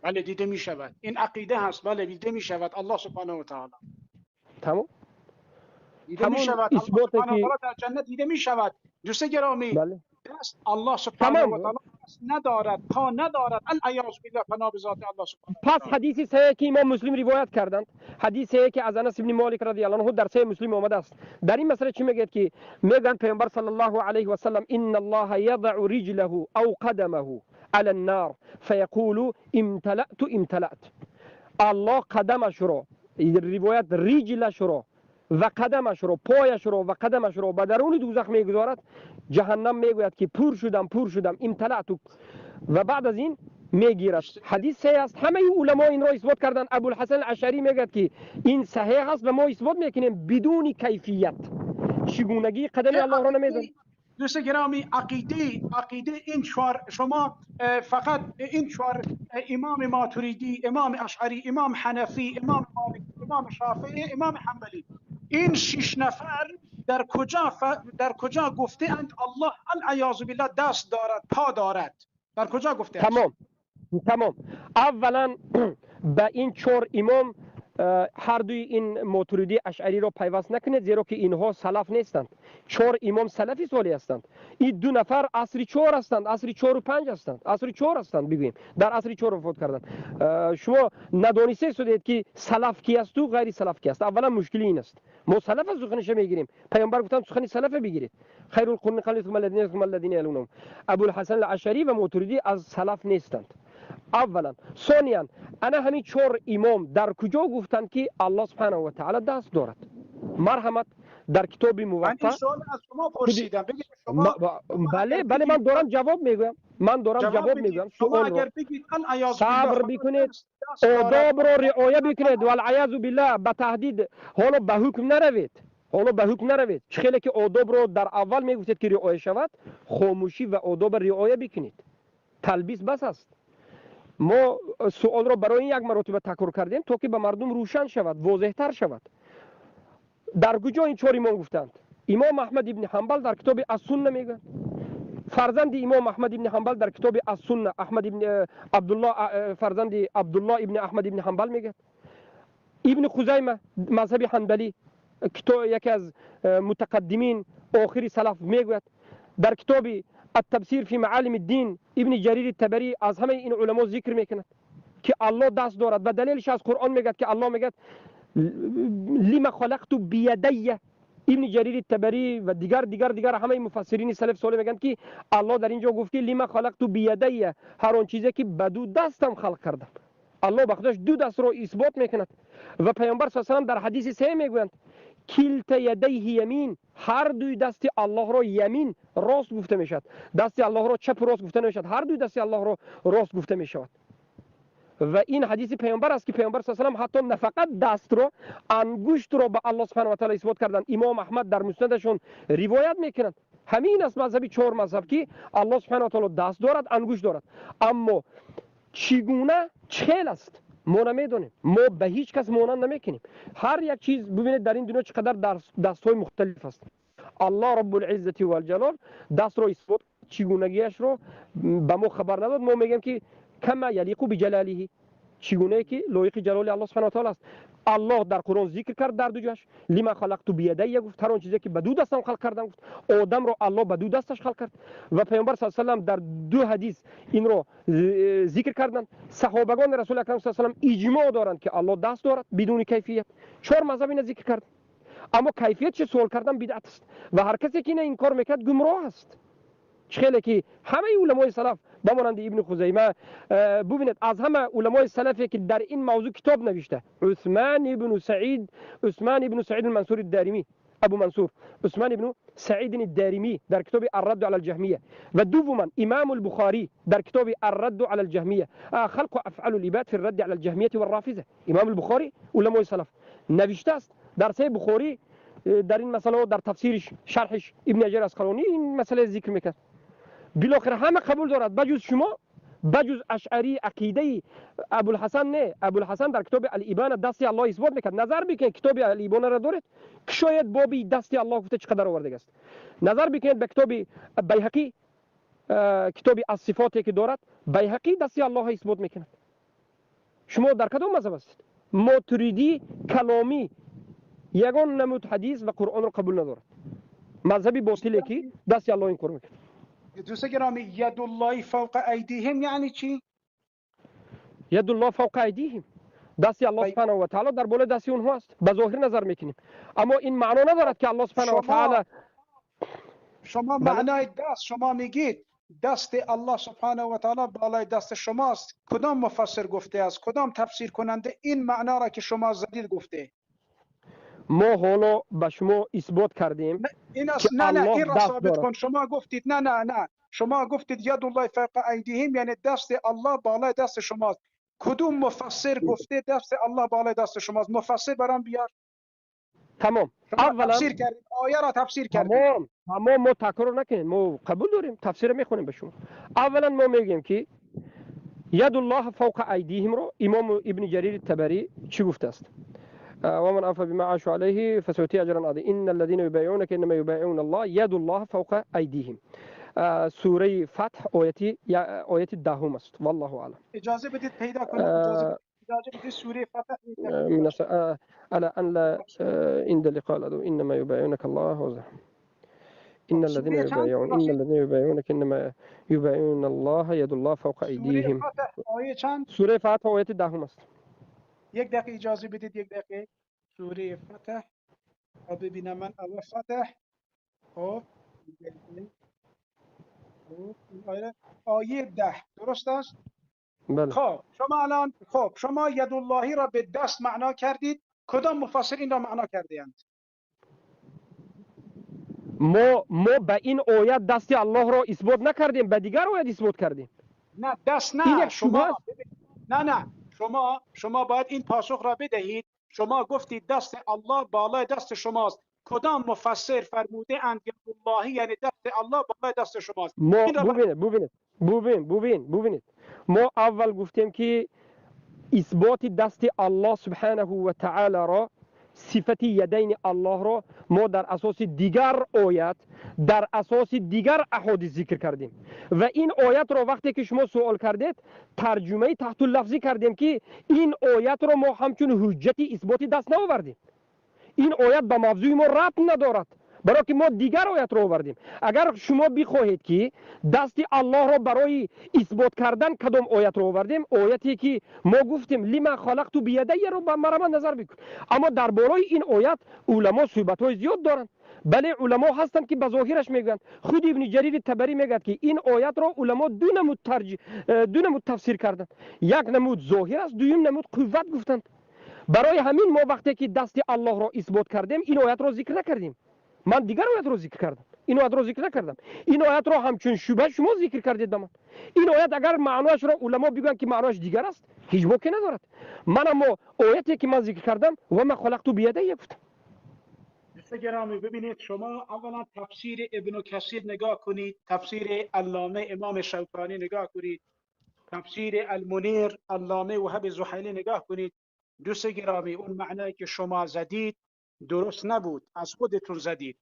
بله دیده میشود. این عقیده هست. بله دیده میشود الله سبحانه و تعالی. تمام، دیده میشود الله سبحانه و تعالی در جنت دیده میشود. دوست گرامی، بله. دست الله سبحانه و تعالی ندارد، پا ندارد، العیاذ بالله، پناه به ذات الله سبحانه. پس حدیث صحیح که امام مسلم روایت کردند، حدیث صحیح که از انس بن مالک رضی الله عنه در صحیح مسلم آمده است، در این مسئله چی میگه؟ که میگن پیامبر صلی الله علیه و سلم ان الله یضع رجله او قدمه على النار فیقول امتلأت امتلأت. الله قدمش رو، روایت رجلش رو و قدمش رو، پایش رو و قدمش رو به درون دوزخ میگذارد. جهنم میگوید که پر شدم، پر شدم، امتلأت، و بعد از این میگیرد. حدیث صحیح است، همه علما این را اثبات کردن. ابوالحسن اشعری میگوید که این صحیح است و ما اثبات میکنیم بدون کیفیت. چگونگی قدم الله را نمیدونیم. دوست گرامی، عقیده این چهار، شما فقط این چهار امام ماتریدی، امام اشعری، امام حنفی، امام مالکی، امام شافعی، امام حنبلی، این شش نفر در کجا گفته اند الله العیاذ بالله دست دارد، پا دارد؟ در کجا گفته اند؟ تمام. اولا به این چهار امام هر دوی این ماتریدی اشعری را پیوست نکنید، زیرا که اینها سلف نیستند. چهار امام سلفی صالح هستند. این دو نفر عصر چهار هستند، عصر 4 و 5 هستند، عصر 4 هستند. بگوییم در عصر 4 وفات کردند. شما ندانسته شدید که سلف کی است و غیر سلف کی است. اولا مشکل این است، ما سلف از سخنش میگیریم. پیامبر گفتن سخن سلف بگیرید، خیر القرون قرنی ثم الذین ثم الذین یلونهم. ابوالحسن الاشعری و ماتریدی از سلف نیستند. اولا. ثانیا، انا همین چهار امام در کجا گفتند که الله سبحانه و تعالی دست دارد؟ مرحمت در کتاب موطا. من این سوال از شما پرسیدم، بگید شما. بله من دارم جواب میگویم. من دارم جواب میگویم. شما اگر بگید صبر بکنید، آداب را رعایت بکنید، والعیاذ بالله به تهدید حالا به حکم نروید. حالا به حکم نروید. خیلی که آداب را در اول میگفتید که رعایت شود، خاموشی و آداب رعایت بکنید. تلبیس بس است. ما سوال را برای یک مرتبه تکرار کردیم تا که به مردم روشن شود، واضح تر شود. در کجا این چهار امام گفتند؟ امام احمد ابن حنبل در کتاب السنه میگه، فرزند امام احمد ابن حنبل در کتاب السنه، احمد ابن عبدالله، فرزند عبدالله ابن احمد ابن حنبل میگه، ابن خزیمه مذهب حنبلی، کتاب یکی از متقدمین آخری سلف میگوید، در کتاب التبصیر فی معالم الدین ابن جریر الطبری از همه این علما ذکر میکنه که الله دست دارد و دلیلش از قرآن میگه که الله میگه لما خلقت بیدی. ابن جریر الطبری و دیگر دیگر دیگر همه مفسرین سلف صالح میگن که الله در اینجا گفت که لما خلقت بیدی، هر آن چیزی که به دو دستم خلق کردم. الله به خودش دو دست رو اثبات میکند و پیامبر صلی الله علیه و در حدیث صحیح میگویند کلتا یدیه یمین، هر دوی دست الله را یمین راست گفته میشود، دست الله را چپ راست گفته نمیشود، هر دوی دست الله را راست گفته میشود. و این حدیث پیامبر است که پیامبر صلی الله علیه و حتی نه فقط دست را، انگشت را به الله سبحانه و تعالی اثبات کردند. امام احمد در مسندشون روایت میکنند. همین است مذهبی چهار مذهب که الله سبحانه و تعالی دست دارد، انگشت دارد، اما چگونه چخیل است ما نمیدونیم، ما به هیچ کس مانند نمیکنیم. هر یک چیز ببینید در این دنیا چقدر دست های مختلف است. الله رب العزت و الجلال دست را اثبات، چگونگیش رو به ما خبر نداد. ما میگیم که کما یلیق بجلاله، چگونه که لایق جلال الله سبحانه و تعالی است. الله در قرآن ذکر کرد در دو جاش، لما خلقت بیدی گفت، هر آن چیزی که به دو دستم خلق کردم گفت. آدم رو الله به دو دستش خلق کرد و پیامبر صلی الله علیه و سلم در دو حدیث این رو ذکر کردند. صحابگان رسول اکرم صلی الله علیه و سلم اجماع دارند که الله دست دارد بدون کیفیت. چهار مذهب اینو ذکر کرد، اما کیفیت چه سوال کردن بدعت است و هر کسی که اینو انکار میکرد گمراه است. خیلی که همه علمای سلف به مانند ابن خزیمه، ببینید از همه علمای سلفی که در این موضوع کتاب نوشته، عثمان ابن سعید المنصور الدارمی، ابو منصور عثمان ابن سعید الدارمی در کتاب الرد علی الجهمیه، و دوما امام البخاری در کتاب الرد علی الجهمیه، خلق افعال العباد فی الرد علی الجهمیه والرافضه، امام البخاری علمای سلف نوشته است در صحیح بخاری در این مسئله، در تفسیرش شرحش ابن حجر عسقلانی این مسئله ذکر میکرد. بالاخره همه قبول دارد بجز شما، بجز اشعری عقیده ابوالحسن. نه، ابوالحسن در کتاب الابانه دست الله اثبات میکرد. نظر بکنید کتاب الابانه را دارید که شاید بابی دست الله گفته چقدر آورده است. نظر بکنید به کتاب بیهقی، کتاب الصفاتی که دارد بیهقی دست الله اثبات میکند. شما در کدام مذهب هستید؟ ماتریدی کلامی یگان نمود حدیث و قرآن را قبول ندارد، مذهبی باطلی که دست الله این کار میکرد. دوست گرامی، ید الله فوق ایدیهم یعنی چی؟ ید الله فوق ایدیهم، دست الله سبحانه و تعالی در بالای دست اونها است. به ظاهر نظر میکنیم، اما این معنا ندارد که الله سبحانه و تعالی شما معنای دست، شما میگید دست الله سبحانه و تعالی بالای دست شماست. کدام مفسر گفته است؟ کدام تفسیر کننده این معنا را که شما زدید گفته؟ ما حالا به شما اثبات کردیم. این نه نه، این را ثابت کن. شما گفتید نه نه نه، شما گفتید ید الله فوق ایدیهم یعنی دست الله بالای دست شماست. کدوم مفسر گفته دست الله بالای دست شماست؟ مفسر برام بیار. تمام. اولا تفسیر کردید، آیه را تفسیر کردید. تمام تمام، ما تکرار نکنیم، ما قبول داریم، تفسیر میخونیم به شما. اولا ما میگیم که ید الله فوق ایدیهم رو امام ابن جریر الطبری چی گفته است؟ ومن أوفى بما عاشوا عليه فسيؤتيه أجرا عظيما إن الذين يبايعونك إنما يبايعون الله يد الله فوق أيديهم. سوره فتح آیت دهم است. والله اعلم. اجازه بدید پیدا کنم. اجازه بدید سوره فتح. من على ان لا عند لقاء العدو انما يبايعونك الله ان الذين يبايعون ان الذين يبايعونك انما يبايعون الله يد الله فوق أيديهم. آیه چند؟ سوره فتح آیت دهم است. یک دقیقه اجازه بدید، یک دقیقه. سوره فتح ببینم من اول فتح. خب آیه 10 درست است؟ بله. خب شما الان، خب شما ید اللهی را به دست معنا کردید. کدام مفسر این را معنا کرده اند؟ ما به این آیت دست الله را اثبات نکردیم، به دیگر آیت اثبات کردیم. نه دست نه، شما نه نه، شما باید این پاسخ را بدهید. شما گفتید دست الله بالای دست شماست. کدام مفسر فرموده اند اللهی یعنی دست الله بالای دست شماست؟ ما ببینید ببینید ما اول گفتیم که اثبات دست الله سبحانه و تعالی را، صفت یدین الله را ما در اساس دیگر آیت، در اساس دیگر احادیث ذکر کردیم و این آیت را وقتی که شما سوال کردید ترجمه تحت اللفظی کردیم که این آیت را ما همچون حجت اثبات دست نآوردیم. این آیت به موضوع ما ربط ندارد، برای که ما دیگر آیت را آوردیم. اگر شما بخواهید که دست الله را برای اثبات کردن کدام آیت را آوردیم، آیتی که ما گفتیم لما خلقت بیدی را به مرمت نظر بکن. اما در بالای این آیت علما صحبت های زیاد دارند. بله علما هستند که به ظاهرش میگویند. خود ابن جریر طبری میگوید که این آیت را علما دو نمود تفسیر کردند. یک نمود ظاهر است، دویم نمود قوت گفتند. برای همین ما وقتی که دست الله را اثبات کردیم این آیت را ذکر نکردیم. من دیگر آیت رو ذکر کردم، این آیت رو ذکر نکردم. این آیت رو همچون شبهه شما ذکر کردید به من. این آیت اگر معناش را علما بگویند که معناش دیگر است، هیچ باکی ندارد. من اما آیتی که من ذکر کردم و ما خلقت بیدی گفتم. دوست گرامی ببینید، شما اولا تفسیر ابن کثیر نگاه کنید، تفسیر علامه امام شوکانی نگاه کنید، تفسیر المنیر علامه وهب زحیلی نگاه کنید. دوست گرامی اون معنایی که شما زدید درست نبود، از خودتون زدید.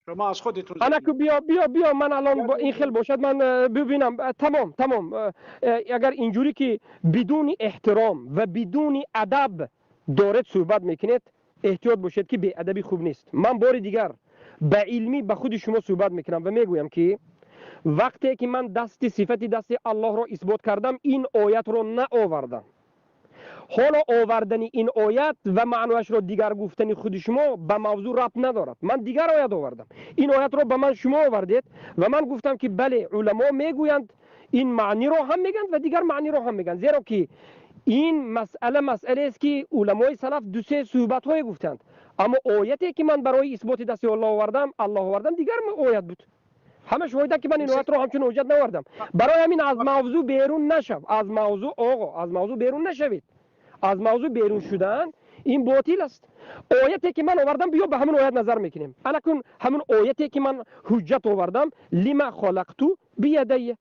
شما از خودتون زدید. انا که بیا بیا بیا من الان با این خیل باشد من ببینم. تمام. اگر اینجوری که بدون احترام و بدون ادب دارد صحبت میکنید، احتیاط باشید که بی ادبی خوب نیست. من بار دیگر به علمی به خود شما صحبت میکنم و میگویم که وقتی که من دست صفت دست الله را اثبات کردم این آیت را نآوردم. ҳоло овардани ин оят ва маънояшро дигар гуфтани худи шумо ба мавзӯъ рабт надорад. Ман дигар оят овардам. Ин оятро ба ман шумо овардед ва ман гуфтам ки бале, уламо мегӯянд ин маъниро ҳам мегӯянд ва дигар маъниро ҳам мегӯянд, зеро ки ин масъала масъалаест ки уламои салаф ду-се суҳбатҳое гуфтанд. Аммо ояте ки ман барои исботи дасти Аллоҳ овардам, дигар оят буд. Ҳама шоҳиданд ки ман ин оятро ҳамчун ҳуҷҷат наовардам. Барои ҳамин аз мавзӯъ берун нашав. Аз мавзӯъ оғо, аз мавзӯъ берун нашавед. Аз мавзӯъ берун шудан ин ботил аст. Ояте ки ман овардам, биё ба ҳамон оят назар мекунем. Анакун ҳамон ояте ки ман ҳуҷҷат овардам, лима халақту биядайя.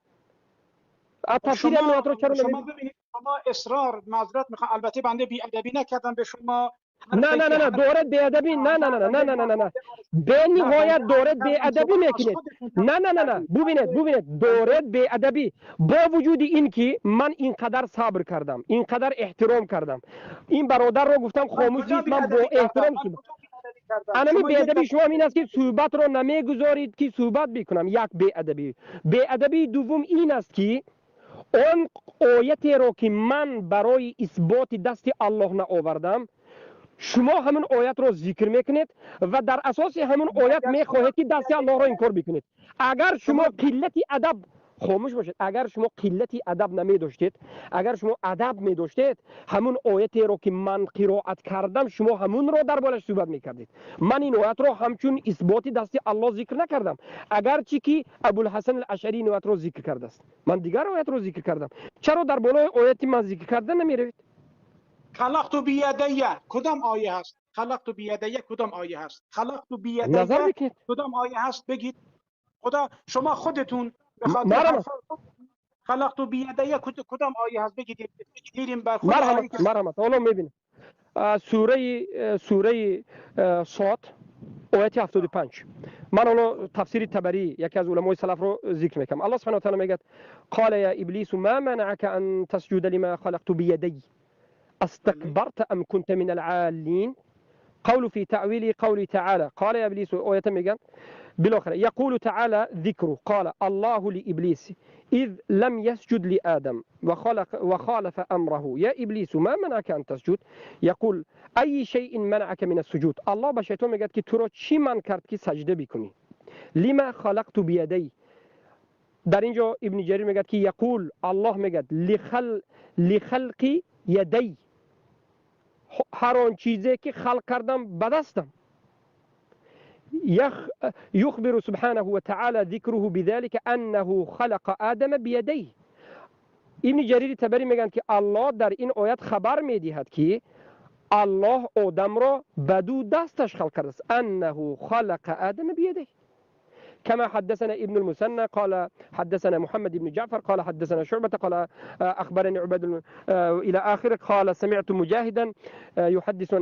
تفسیر این آیات رو چرا نمی‌بینید؟ شما اصرار، معذرت میخوام، البته بنده بی‌ادبی نکردم به شما. نه نه نه نه، دورت بی‌ادبی، نه نه نه نه نه نه نه نه، به نهایت دورت بی‌ادبی میکنید. نه نه نه نه، ببینید دورت بی‌ادبی. با وجود این که من اینقدر صبر کردم، اینقدر احترام کردم، این برادر رو گفتم خاموش نیست، من با احترام انمی بی‌ادبی شما این است که صحبت رو نمیگذارید که صحبت بکنم. یک بی‌ادبی. بی‌ادبی دوم این است که он оятеро ки ман барои исботи дасти Аллоҳ наовардам, шумо ҳамин оятро зикр мекунед ва дар асоси ҳамин оят мехоҳед ки дасти Аллоҳро инкор бикунед. Агар шумо қиллати адаб, хомӯш бошед, агар шумо қиллати адаб намедоштед, агар шумо адаб медоштед, ҳамун оятеро ки ман қироат кардам, шумо ҳамунро дар болаш суҳбат мекардед. Ман ин оятро ҳамчун исботи дасти Аллоҳ зикр накардам, агарчи ки Абулҳасан ал-Ашъарӣ ин оятро зикр кардааст. Ман дигар оятро зикр кардам. Чаро дар болои ояти ман зикр карда намеравед? خلقت بیدیه کدام آیه هست؟ خلقت بیدیه کدام آیه هست؟ خلقت بیدیه کدام آیه هست؟ بگید. خدا شما خودتون خلقت بیدیه کدام آیه هست؟ بگید. میریم بر خود. مرحمت مرحمت. حالا میبینیم سوره صاد آیت 75. من حالا تفسیر طبری یکی از علمای سلف رو ذکر میکنم. الله سبحانه و تعالی میگه قال یا ابلیس ما منعك ان تسجد لما خلقت بيدي استكبرت ام كنت من العالين. قول في تأويل قوله تعالى قال يا ابلیس، آیت میگن بالاخره يقول تعالى ذكره قال الله لإبليس إذ لم يسجد لآدم وخالف أمره يا إبليس ما منعك أن تسجد. يقول أي شيء منعك من السجود. الله به شیطان میگه که تو را چی من کرد که سجده بکنی؟ لما خلقت بيدي. در اینجا ابن جریر میگه که یقول الله میگه لخلق يدي، هر آن چیزی که خلق کردم به دستم. يخبر سبحانه وتعالى ذكره بذلك أنه خلق آدم بيديه. ابن جرير طبری میگن که الله در این آیت خبر میدهد که الله آدم را به دو دستش خلق کرده است. أنه خلق آدم بيديه. كما حدثنا ابن المثنى قال حدثنا محمد بن جعفر قال حدثنا شعبة قال أخبرني عبد إلى آخره قال سمعت مجاهدا يحدث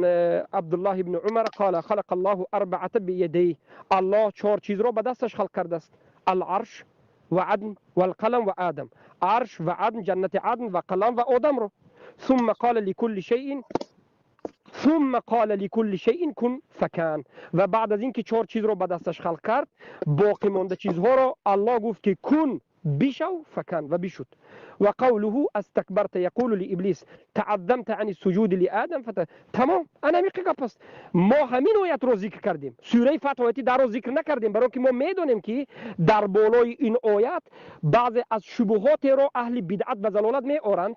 عبد الله بن عمر قال خلق الله أربعة بيديه. الله چهار چیز را به دستش خلق کرده است: العرش و عدن والقلم و آدم. عرش و عدن، جنت عدن و قلم و آدم رو. ثم قال لكل شيء ثم قال لكل شيء كن فكان. و بعد از اینکه چهار چیز رو به دستش خلق کرد، باقی مانده چیزها رو الله گفت که کن، بشو، فکان، و بشد. و قوله استكبرت يقول لابلیس تعظمت عن السجود لآدم تمام. انا میگم پس ما همین آیت رو ذکر کردیم، سوره فتح آیتی در رو ذکر نکردیم، برای که ما میدونیم که در بالای این آیت بعضی از شبهات رو اهل بدعت و ضلالت میآورند.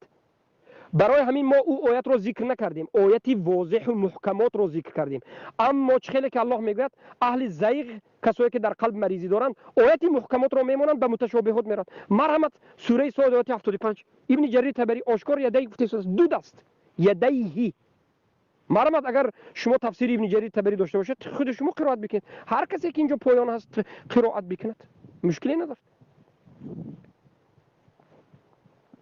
برای همین ما او آیت رو ذکر نکردیم، آیتی واضح و محکمات رو ذکر کردیم. اما چه که الله میگوید اهل زیغ، کسایی که در قلب مریضی دارند، آیتی محکمات رو میمونند، به متشابهات میرند. مرحمت سوره صاد آیت 75 ابن جریر طبری آشکار یدی گفته است، دو دست، یدیه. مرحمت اگر شما تفسیر ابن جریر طبری داشته باشید خود شما قرائت بکنید. هر کسی که اینجا پایان هست قرائت بکند، مشکلی ندارد.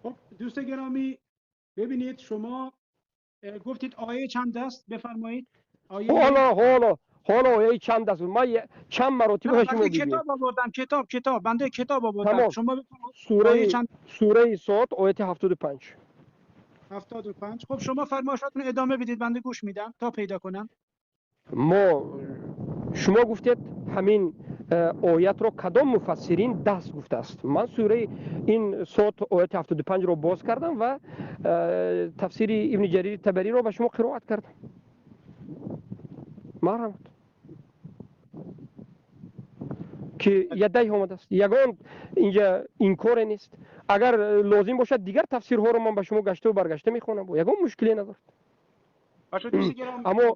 خب دوست گرامی، ببینید شما گفتید آیه چند است؟ بفرمایید. آیه حالا آیه چند است؟ ما چند مراتب شما دیدیم. کتاب آوردم، کتاب بنده کتاب آوردم. شما بفرمایید چند؟ سوره صاد آیه 75. 75. خب شما فرمایشاتون ادامه بدید، بنده گوش میدم تا پیدا کنم. ما شما گفتید همین Оятро кадом муфассирин даст гуфтааст? Ман сураи ин Сод ояти 75-ро боз кардам ва тафсири Ибни Ҷарири Табариро ба шумо қироат кардам. Марҳамат, ки ядайҳ омадааст, ягон инҷа инкоре нест. Агар лозим бошад, дигар тафсирҳоро ман ба шумо гаштаву баргашта мехонам, ягон мушкиле надорад. Аммо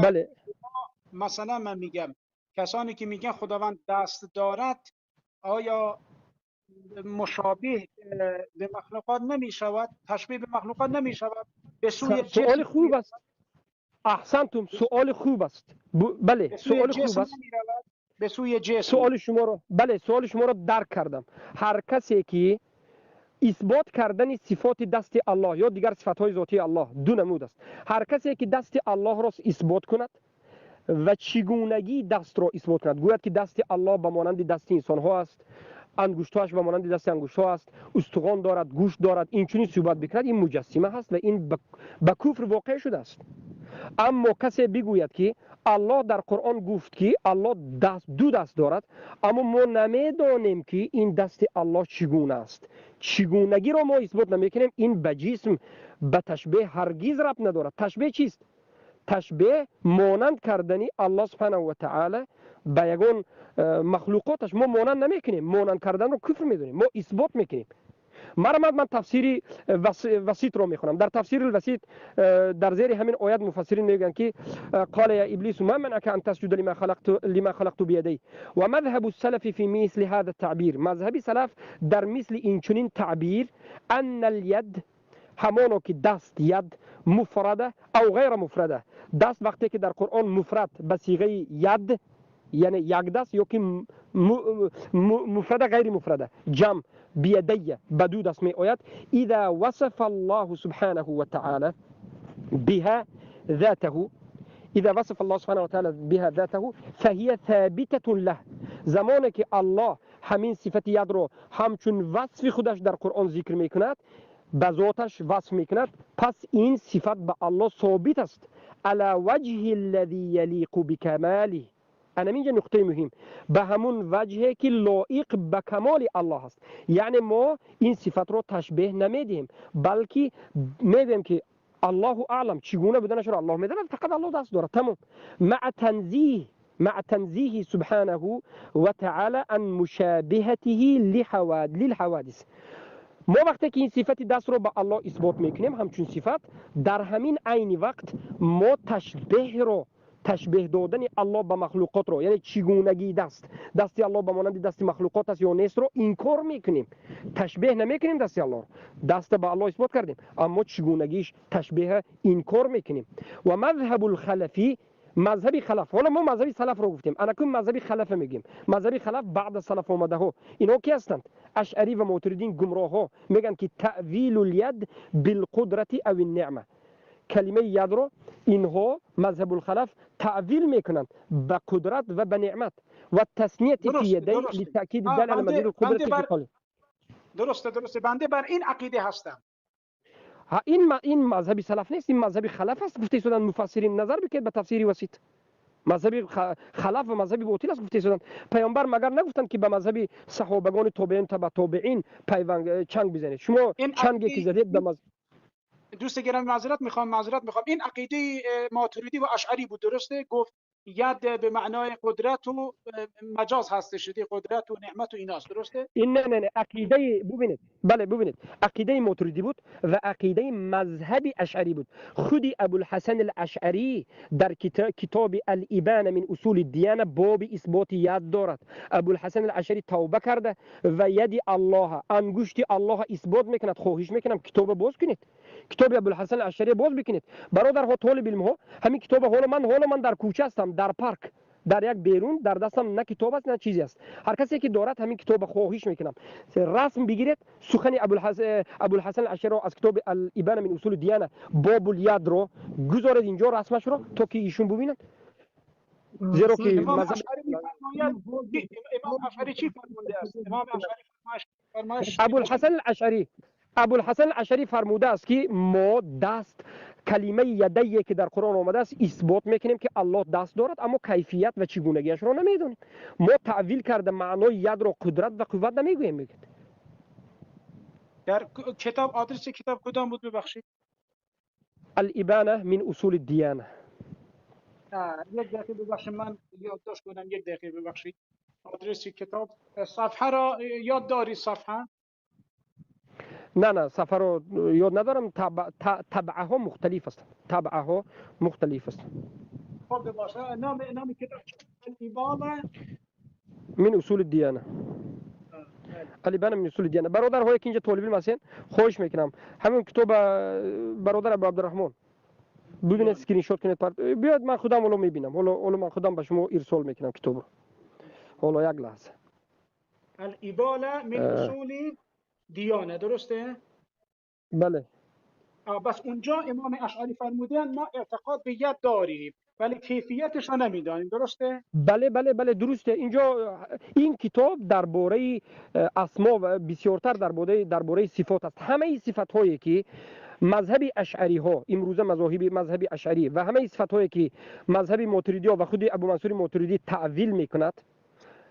бале, مثلا من میگم کسانی که میگن خداوند دست دارد، آیا مشابه به مخلوقات نمیشود؟ تشبیه به مخلوقات نمیشود؟ به سوی سوال خوب است. احسنتم، سوال خوب است. بله، سوال خوب است. به سوی جسم. سوال شما رو، بله، سوال شما رو درک کردم. هر کسی که اثبات کردن صفات دست الله یا دیگر صفات ذاتی الله دو نمود است. هر کسی که دست الله را اثبات کند و چگونگی دست را اثبات کند، گوید که دست الله به مانند دست انسان ها است، انگشت‌هاش به مانند دست انگشت‌ها است، استخوان دارد، گوشت دارد، این چنین صحبت بکند، این مجسمه هست و این به کفر واقع شده است. اما کسی بگوید که الله در قرآن گفت که الله دست، دو دست دارد، اما ما نمیدانیم که این دست الله چگونه است، چگونگی را ما اثبات نمیکنیم، این به جسم، به تشبیه هرگز ربط ندارد. تشبیه چیست؟ تشبیه مانند کردنی الله سبحانه و تعالی به یگان مخلوقاتش. ما مانند نمیکنیم، مانند کردن رو کفر میدونیم، ما اثبات میکنیم. مرحمت، من تفسیری وسیط رو میخونم. در تفسیر الوسیط در زیر همین آیت مفسرین میگن که قال یا ابلیس ما منعك ان تسجد لما خلقت بيدي. ومذهب السلف في مثل هذا التعبير، مذهب سلف در مثل این چنین تعبیر، ان اليد، همانو که دست، ید مفرده او غیر مفرده، دست وقتی که در قرآن مفرد به صیغه ید، یعنی یک دست، یا که مفرده غیر مفرده، جمع، بيدي، به دو دست می آید، اذا وصف الله سبحانه وتعالى بها ذاته، اذا وصف الله سبحانه وتعالى بها ذاته فهي ثابتة له. زمانی که الله همین صفت ید رو همچون وصف خودش در قرآن ذکر میکند، به ذاتش وصف میکند، پس این صفت به الله ثابت است، على وجه الذي يليق بكماله. انا اینجا نقطه مهم، به همون وجهی که لایق به کمال الله است. یعنی ما این صفت رو تشبیه نمیدیم، بلکه میگیم که الله اعلم، چگونه بودنش رو الله میداند، فقط الله دست دارد، تمام. مع تنزيه سبحانه وتعالى عن مشابهته للحوادث. ما وقتی که این صفت دست رو به الله اثبات میکنیم همچون صفت، در همین عین وقت ما تشبیه رو، تشبیه دادن الله به مخلوقات رو، یعنی چگونگی دست، دست الله به مانند دست مخلوقات است یا نیست رو انکار میکنیم. تشبیه نمیکنیم دست الله رو، دست به الله اثبات کردیم، اما چگونگیش تشبیه انکار میکنیم. و مذهب الخلفی، مذهبی خلف، حالا ما مذهبی سلف رو گفتیم، اکنون مذهبی خلف میگیم. مذهبی خلف، بعد از سلف آمده ها، اینا کی هستند؟ اشعری و ماتریدین، گمراه ها، میگن که تأویل الید بالقدرت او النعمه. کلمه ید رو اینها، مذهب الخلف، تأویل میکنند به قدرت و به نعمت و تثنیه فی یدی لتأکید دل على مزید القدرت فی قوله. درسته، بنده بر این عقیده هستم. این مذهبی سلف نیست، این مذهبی خلف است. گفته شدن مفسرین، نظر بکنید به تفسیری وسیط، مذهبی خلف و مذهبی باطل است گفته شدن. پیامبر مگر نگفتند که به مذهبی صحابگان، تابعین، تبع تابعین پیوند چنگ بزنید؟ شما چنگی که زدید به مذهب دوست گرامی، معذرت میخوام، این عقیده ماتریدی و اشعری بود، درسته؟ گفت ید به معنای قدرت و مجاز هستش، قدرت و نعمت و ایناست، درسته؟ این نه نه نه، عقیده، ببینید، بله، ببینید، عقیده ماتریدی بود و عقیده مذهبی اشعری بود. خودی ابوالحسن الاشعری در کتاب الابانه من اصول الدیانه باب اثبات ید دارد. ابوالحسن الاشعری توبه کرده و ید الله، انگشت الله اثبات میکند. خواهش میکنم کتاب باز کنید، کتاب ابوالحسن الاشعری باز بکنید. برادرها، طالب علم ها، همین کتاب، حالا من در کوچه هستم، در پارک، در یک بیرون، در دستم نه کتاب است نه چیزی است. هر کسی که دارد همین کتاب، خواهش میکنم رسم بگیرید سخن ابوالحسن الاشعری از کتاب الابانه من اصول دیانه، باب الید رو گذارید اینجا، رسمش رو، تا که ایشون ببینند، زیرا که امام اشعری چی فرموده است؟ امام اشعری فرمایش ابوالحسن الاشعری فرموده است که ما دست کلمه یدیه که در قرآن آمده است اثبات میکنیم که الله دست دارد، اما کیفیت و چگونگیش را نمیدونیم. ما تعویل کرده معنای ید را قدرت و قوت نمیگوییم. میگه در کتاب آدرس کتاب کدام بود ببخشید؟ الابانه من اصول الدیانه. یک دقیقه ببخشید من یادداشت کنم، یک دقیقه ببخشید. آدرس کتاب، صفحه را یاد داری؟ صفحه؟ نه صفحه رو یاد ندارم. تبعه ها مختلف است. تبعه ها مختلف است. خب باشه. نام کتاب الابانه من اصول الدیانه. الابانه من اصول الدیانه. برادرهایی که اینجا طالب علم هستین خواهش میکنم همون کتاب برادر ابو عبدالرحمن ببینید، اسکرین شات کنید، بیاد من خودم اولو میبینم. حالا من خودم به شما ارسال میکنم کتاب رو. حالا یک لحظه. الابانه من اصول دیانه، درسته؟ بله. بس اونجا امام اشعری فرمودن ما اعتقاد به ید داریم ولی کیفیتش را نمیدانیم، درسته؟ بله بله بله درسته. اینجا این کتاب درباره اسما و بسیارتر درباره صفات است. همه صفات هایی که مذهب اشعری ها امروزه مذهب اشعری و همه صفات هایی که مذهب ماتریدی ها و خود ابو منصور ماتریدی تعویل میکند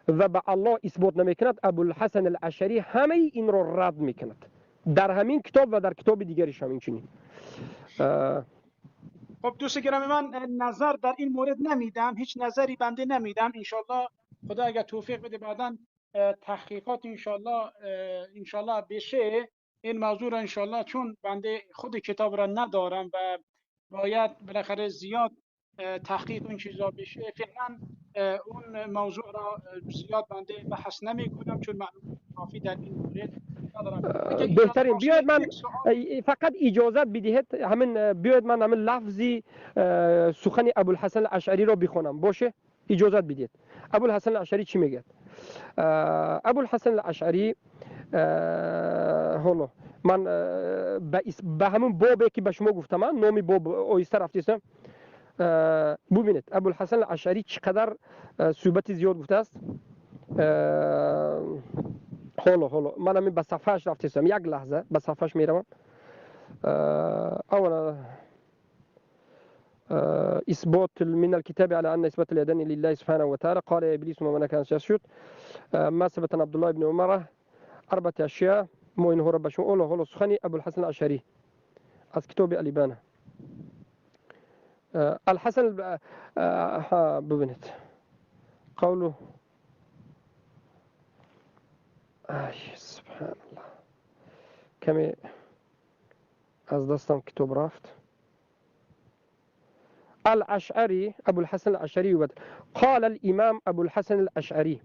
و به الله اثبات نمیکند، ابوالحسن الاشعری همه این را رد میکند در همین کتاب و در کتاب دیگرش هم اینچنین. خب دوست گرامی، من نظر در این مورد نمیدم، هیچ نظری بنده نمیدم. انشالله خدا اگر توفیق بده بعداً تحقیقات انشالله بشه این موضوع را انشالله، چون بنده خود کتاب را ندارم و باید بالاخره زیاد تحقیق این چیزا بشه. فعلا اون موضوع را زیاد بنده بحث نمی کنم چون معلومات کافی در این مورد ندارم. بهترین بیاید من فقط اجازت بدهید همین، بیاید من همین لفظی سخن ابوالحسن الاشعری را بخونم، باشه؟ اجازت بدید. ابوالحسن الاشعری چی میگه؟ ابوالحسن الاشعری حالا من به همون بابی که به شما گفتم، من نام باب آیسته رفتیستم. ببینید ابوالحسن الاشعری چقدر صحبت زیاد گفته است. حالا من همین به صفحهش رفتیستم، یک لحظه به صفحهش میروم. اولا إثبات من الكتاب على أن إثبات اليدين لله سبحانه وتعالى. قال يا إبليس وما منعك أن تسجد؟ ما ثبت عن عبد الله بن عمر أربعة أشياء ما إنه رب شو أوله هو سخني أبو الحسن الأشعري از كتاب الإبانة. الحسن ببینید قوله سبحان الله کمی از دستم کتاب رفت. الاشعری ابو الحسن الاشعری قال الامام ابو الحسن الاشعری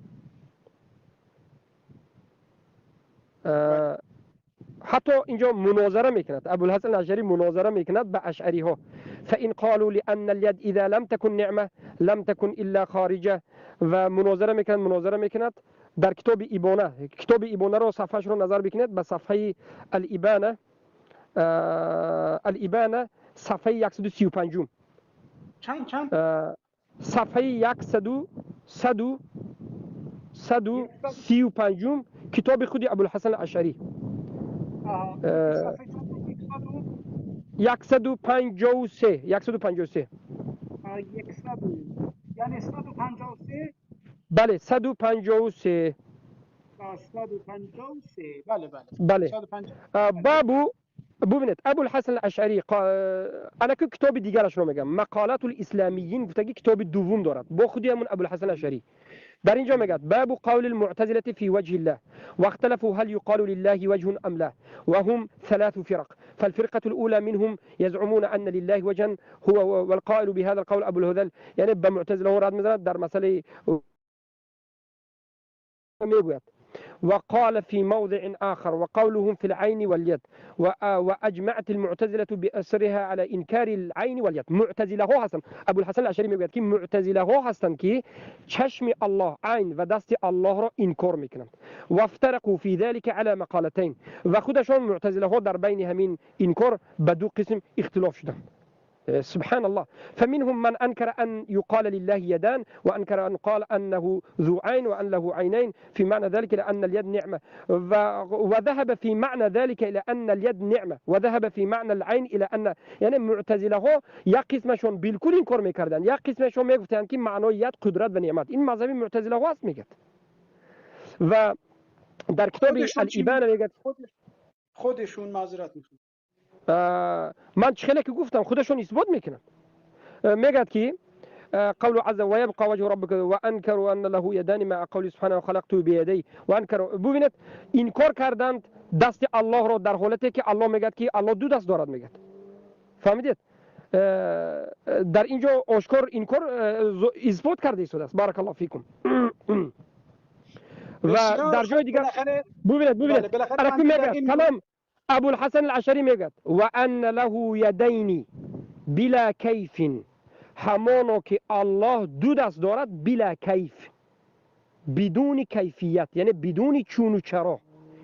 حتی اینجا مناظره میکند. ابوالحسن الاشعری مناظره میکند به اشعری ها. فإن قالوا لأن اليد إذا لم تكن نعمة لم تكن إلا خارجة. و مناظره میکند در کتاب ایبانه. کتاب ایبانه رو صفحه‌اش رو نظر بکنید به صفحه الابانه، الابانه صفحه 135. چند صفحه 135 کتاب خودی ابوالحسن الاشعری. 153 153 یعنی 153. بله 153 153. بله بله بله. بابو ببینید ابوالحسن الاشعری انا که کتاب دیگرش رو میگم، مقالات الاسلامیین گفتگی کتاب دوم دارد با خودی همون ابوالحسن الاشعری. در اینجا میگه باب قول المعتزله في وجه الله واختلفوا هل يقال لله وجه ام لا وهم ثلاث فرق. فالفرقه الاولى منهم يزعمون ان لله وجها هو والقائل بهذا القول ابو الهذل. یعنی به معتزله رد میزند در مسئله میگوید وقال في موضع آخر وقولهم في العين واليد وأجمعت المعتزلة بأسرها على إنكار العين واليد. معتزله ها هستن. ابو الحسن الاشعری میگوید که معتزله ها هستن که چشم الله عین و دست الله را انکار میکنند. وافترقوا في ذلك على مقالتين. و خودشان معتزله ها در بین همین انکار به دو قسم اختلاف شدند. سبحان الله. فمنهم من أنكر أن يقال لله يدان، وأنكر أن قال أنه ذو عين وأن له عينين، في معنى ذلك إلى أن اليد نعمة، وذهب في معنى ذلك إلى أن اليد نعمة، وذهب في معنى العين إلى أن، یعنی معتزله ها یک قسمشون بالکل این کار میکردن، یک قسمشون میگفتن که معنای ید قدرت و نعمت. این مذهب معتزله ها است میگه. و در کتاب الابانه میگه خودشون معذرت میخوام، من چخله که گفتم خودشون اثبات میکنن. میگه که قول عز ويبقى وجه ربك وانكروا ان له يدان مع قول سبحانه وخلقته بيدي وانكروا. ببینید انکار کردند دست الله را در حالتی که الله میگه که الله دو دست دارد میگه. فهمیدید؟ در اینجا آشکار انکار اثبات کرده ایستاده است. بارک الله فیکم. و در جای دیگر ببینید ببینید میگه کلام ابو الحسن الاشعری میگه و ان له یدین بلا کیف، همانو که الله دو دست دارد بلا کیف، بدون کیفیت، یعنی بدون چون و چرا،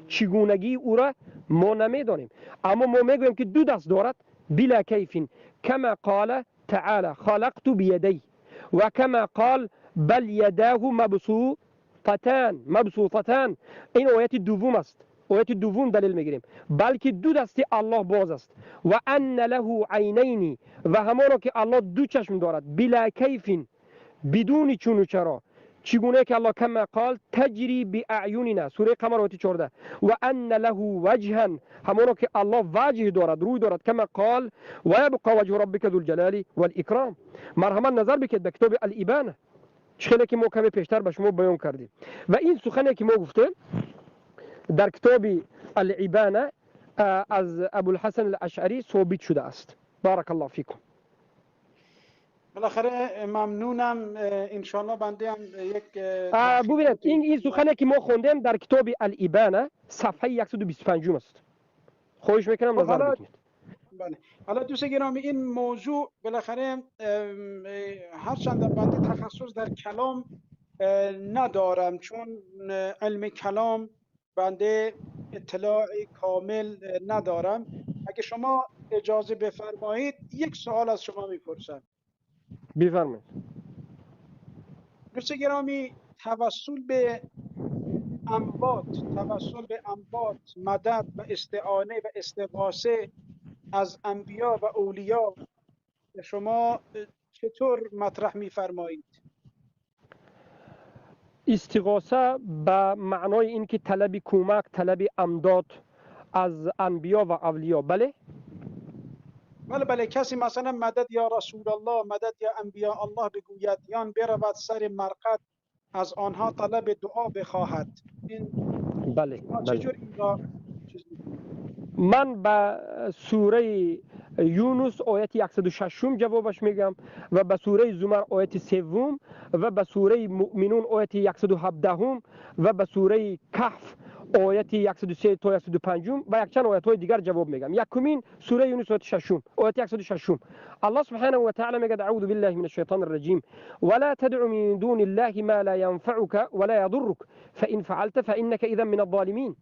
چگونگی او را ما نمیدانیم، اما ما میگوییم که دو دست دارد بلا کیف، کما قال تعالی خلقت بیدی، و کما قال بل یداه مبسوطتان مبسوطتان. این آیت دوم است، آیت دوم دلیل میگیریم، بلکه دو دست الله باز است. و ان له عینین، و همانو که الله دو چشم دارد بلا کیف، بدون چون و چرا، چگونه که الله کما قال تجری باعیننا، سوره قمر آیت 14. و ان له وجها، همانو که الله وجه دارد، روی دارد، کما قال و یبقى وجه ربک ذو الجلال والاکرام. مرحبا نظر بکید به کتاب الابانه، چخله که ما کمی پیشتر به شما بیان کردیم. و این سخنی که ما گفتیم در کتاب الابانه از ابوالحسن الاشعری ثابت شده است. بارک الله فیکم. بالاخره ممنونم. انشالله بنده هم یک ببینید این سخنی که ما خوندیم در کتاب الابانه صفحه 125 است. خواهش میکنم نظر بکنید. بله. حالا دوست گرامی این موضوع بالاخره هرچند بنده تخصص در کلام ندارم، چون علم کلام بنده اطلاع کامل ندارم، اگه شما اجازه بفرمایید یک سوال از شما میپرسم. بفرمایید. دوست گرامی توسل به اموات، توسل به اموات، مدد و استعانه و استغاثه از انبیا و اولیا شما چطور مطرح میفرمایید؟ استغاثه به معنای اینکه طلب کمک، طلب امداد از انبیا و اولیا. بله؟ بله بله. کسی مثلا مدد یا رسول الله، مدد یا انبیا الله بگوید، یا برود سر مرقد از آنها طلب دعا بخواهد، این بله بله. چجور این را چیز می‌کنید؟ من به سوره یونس آیت 106 جوابش میگم، و به سوره زمر آیت 3 و به سوره مؤمنون آیت 117 و به سوره کهف آیت 103 تا 105 و یک چند آیت های دیگر جواب میگم. یکمین سوره یونس آیت 6، آیت 106. الله سبحانه و تعالی میگه اعوذ بالله من الشیطان الرجیم ولا تدع من دون الله ما لا ينفعك ولا يضرك فإن فعلت فإنك إذا من الظالمین.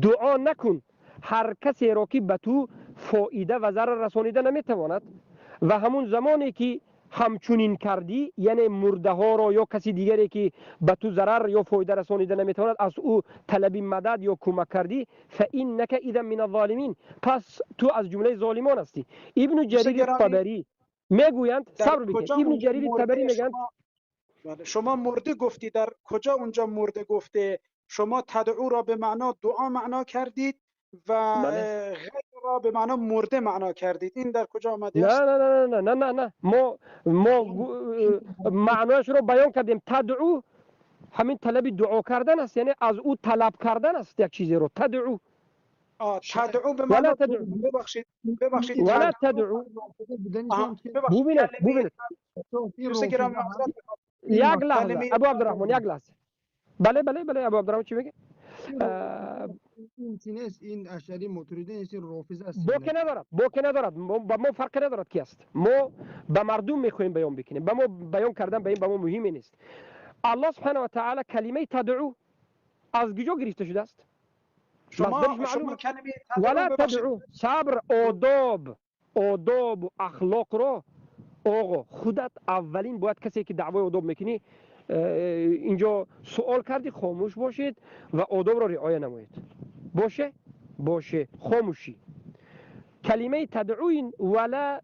دعا نکن هر کسی را که به تو فایده و ضرر رسانیده نمیتواند، و همون زمانی که همچنین کردی، یعنی مرده ها را یا کسی دیگری که به تو ضرر یا فایده رسانیده نمیتواند از او طلب مدد یا کمک کردی، فإنک اذا من الظالمین، پس تو از جمله ظالمان هستی. ابن جریر طبری میگویند، صبر بکن، ابن جریر طبری میگن شما مرده گفتی، در کجا اونجا مرده گفته؟ شما تدعو را به معنا دعا معنا کردید و غیر را به معنا مرده معنا کردید، این در کجا آمده است؟ نه نه نه نه نه نه، ما معنایش رو بیان کردیم. تدعو همین طلب دعا کردن است، یعنی از او طلب کردن است یک چیزی رو. تدعو تدعو به معنا ببخشید ببخشید ولا تدعو. ببینید ببینید یک لحظه ابو عبدالرحمن، یک لحظه. بله بله بله ابو عبدالرحمن چی میگه؟ این نیست، این اشعری ماتریدی نیست، این رافضه است. باک ندارد، باک ندارد، با ما فرق ندارد کی است. ما به مردم میخوایم بیان بکنیم، به ما بیان کردن به این به ما مهم نیست. الله سبحانه و تعالی کلمه تدعو از کجا گرفته شده است؟ شما کلمه ولا تدعو، صبر، آداب، Одоб ва ахлоқро оғо худат аввалин бояд касе ки даъвои одоб мекунӣ, инҷо суол кардӣ, хомӯш бошед ва одобро риоя намоед. Боше? Боше. Хомӯшӣ. Калимаи тадъуин вала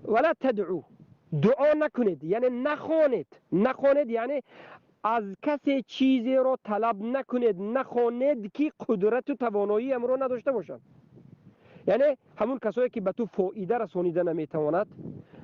вала тадъу, дуо накунед, яъне нахонед. Нахонед яъне аз касе чизеро талаб накунед, нахонед ки қудрату тавоноии амро надошта бошад. Яъне ҳамун касое ки ба ту фоида расонида наметавонад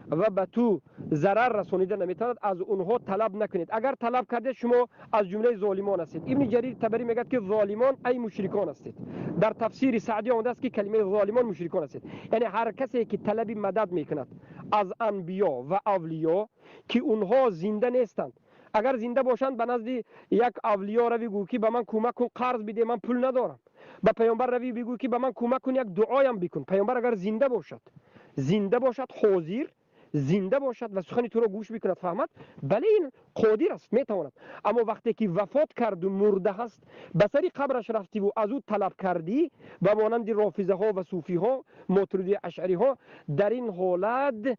ва ба ту зарар расонида наметавонад, аз онҳо талаб накунед. Агар талаб кардед, шумо аз ҷумлаи золимон ҳастед. Ибни Ҷарир Табарӣ мегӯяд ки золимон ай мушрикон ҳастед. Дар тафсири Саъдӣ омадааст ки калимаи золимон мушрикон ҳастед. Яъне ҳар касе ки талаби мадад мекунад аз анбиё ва авлиё ки онҳо зинда нестанд, агар зинда бошанд, ба назди як авлиё равӣ, гӯ ки ба ман кӯмак кун, қарз биде, ман пул надорам. Ба паёмбар равӣ, бигӯ ки ба ман кӯмак кун, як дуоям бикун. Паёмбар агар зинда бошад, зинда бошад, ҳозир зинда бошад ва сухани туро гӯш бикунад, фаҳмад, бале, ин қодир аст, метавонад. Аммо вақте ки вафот карду мурда ҳаст, ба сари қабраш рафтиву аз ӯ талаб кардӣ, ба монанди рофизаҳо ва суфиҳо, мотуриди, ашъариҳо, дар ин ҳолат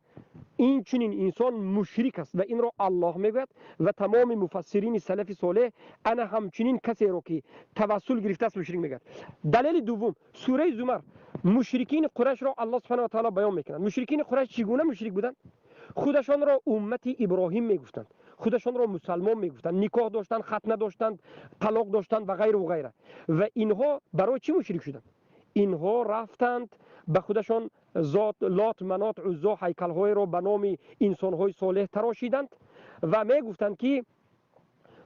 ин чунин инсон мушрик аст ва инро Аллоҳ мегӯяд ва тамоми муфассирини салафи солеҳ ана ҳамчунин касеро ки тавассул гирифтааст, мушрик мегӯяд. Далели дуввум, сураи Зумар. Мушрикини Қурайшро Аллоҳ субҳана ва таъоло баён мекунад. Мушрикини Қурайш чӣ гуна мушрик буданд? Худашонро уммати Иброҳим мегуфтанд, худашонро мусалмон мегуфтанд, никоҳ доштанд, хатна доштанд, талоқ доштанд ва ғайру ғайра. Ва инҳо барои чӣ мушрик шуданд? Инҳо рафтанд, ба худашон зот, Лот, Манот, Уззо ҳайкалҳоеро ба номи инсонҳои солеҳ тарошиданд ва мегуфтанд ки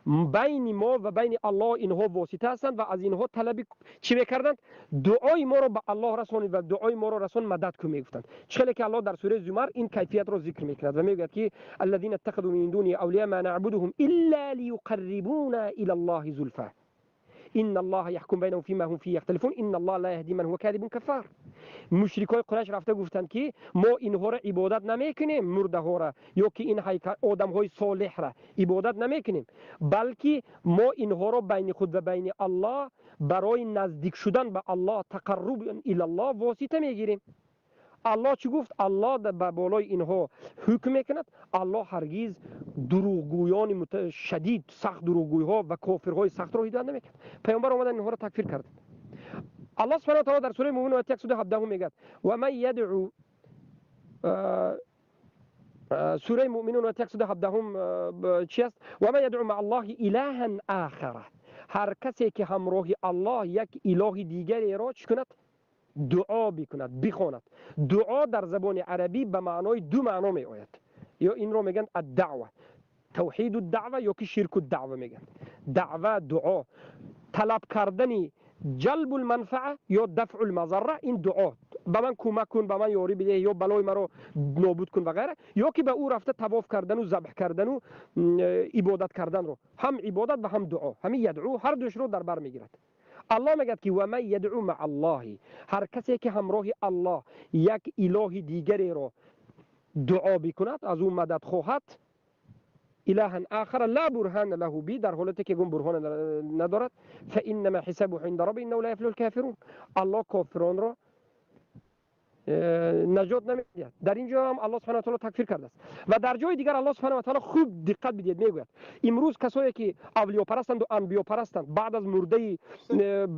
байни мо ва байни Аллоҳ инҳо восита ҳастанд. Ва аз инҳо талаби чӣ мекарданд? Дуои моро ба Аллоҳ расонид ва дуои моро расон, мадад кун, мегуфтанд. Чӣ хеле ки Аллоҳ дар сураи Зумар ин кайфиятро зикр мекунад ва мегӯяд ки الذين اتخذوا من دونه أولياء ما نعبدهم إلا ليقربونا إلى الله زلفى إن الله يحكم بينهم فيما هم فيه يختلفون إن الله لا يهدي من هو كاذب كفار. Мушрикои Қурайш рафта гуфтанд ки мо инҳоро ибодат намекунем, мурдаҳоро ё ки ин одамҳои солеҳра ибодат намекунем, балки мо инҳоро байни худ ва байни Аллоҳ барои наздик шудан ба Аллоҳ, تقرب إلى الله, восита мегирем. Аллоҳ чӣ гуфт? Аллоҳ ба болои инҳо ҳукм мекунад. Аллоҳ ҳаргиз дурӯғгӯёни шадид, сахт дурӯғгӯйҳо ва кофирҳои сахтро ҳидоят намекунад. Паёмбар омадан, инҳоро такфир карданд. Аллоҳ субҳана таала дар сураи Муъминун ояти 117 мегӯяд: ومن يدع, сураи Муъминун ояти 117 чи аст? ومن يدع مع الله إلها آخر, ҳар касе ки ҳамроҳи Аллоҳ як илоҳи дигареро чӣ кунад? Дуо бикунад, бихонад. Дуо дар забони арабӣ ба маънои ду маъно меояд. Ё инро мегӯянд الدعوة, توحيد الدعوة, ё ки شرك الدعوة мегӯянд. Даъва, дуо, талаб кардани جلب المنفعة ё دفع المضرة. Ин дуо, ба ман кӯмак кун, ба ман ёрӣ бидеҳ ё балои маро нобуд кун ва ғайра, ё ки ба ӯ рафта тавоф кардану забҳ кардану ибодат карданро, ҳам ибодат ва ҳам дуо, ҳамин يدعو ҳар дуашро дар бар мегирад. Аллоҳ мегӯяд ки ومن يدع مع الله, ҳар касе ки ҳамроҳи Аллоҳ як илоҳи дигареро дуо бикунад, аз ӯ мадад хоҳад, إلها آخر لا برهان له به, дар ҳолате ки ягон бурҳон надорад, فإنما حسابه عند ربه إنه لا يفلح الكافرون, Аллоҳ кофиронро наҷот намедиҳад. Дар ин ҷо ҳам Аллоҳ субҳана таала такфир кардааст. Ва дар ҷои дигар Аллоҳ субҳана таала, хуб диққат бидиҳед, мегӯяд: имрӯз касое ки авлиёпарастанду анбиёпарастанд, баъд аз мурдаи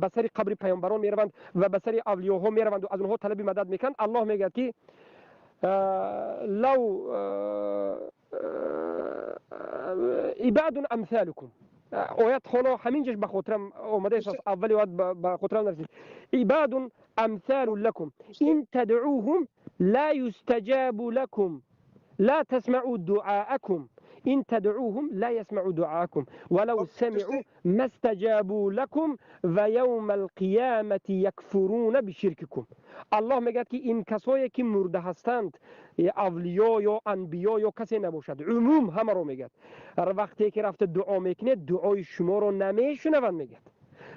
ба сари қабри паёмбарон мераванд ва ба сари авлиёҳо мераванду аз онҳо талаби мадад мекунанд, Аллоҳ мегӯяд ки لو عباد أمثالكم, оят ҳоло ҳамин ҷош ба хотирам омадааст, аввали оят ба хотирам нарасид, عباد أمثال لكم إن تدعوهم لا يستجابوا لكم لا تسمعوا دعاءكم إن تدعوهم لا يسمعوا دعاءكم ولو سمعوا ما استجابوا لكم ويوم القيامة يكفرون بشرككم. Аллоҳ мегӯяд ки ин касое ки мурда ҳастанд, авлиё ё анбиё ё касе набошад, умум ҳамаро мегӯяд, вақте ки рафта дуо мекунед, дуои шуморо намешунаванд, мегӯяд.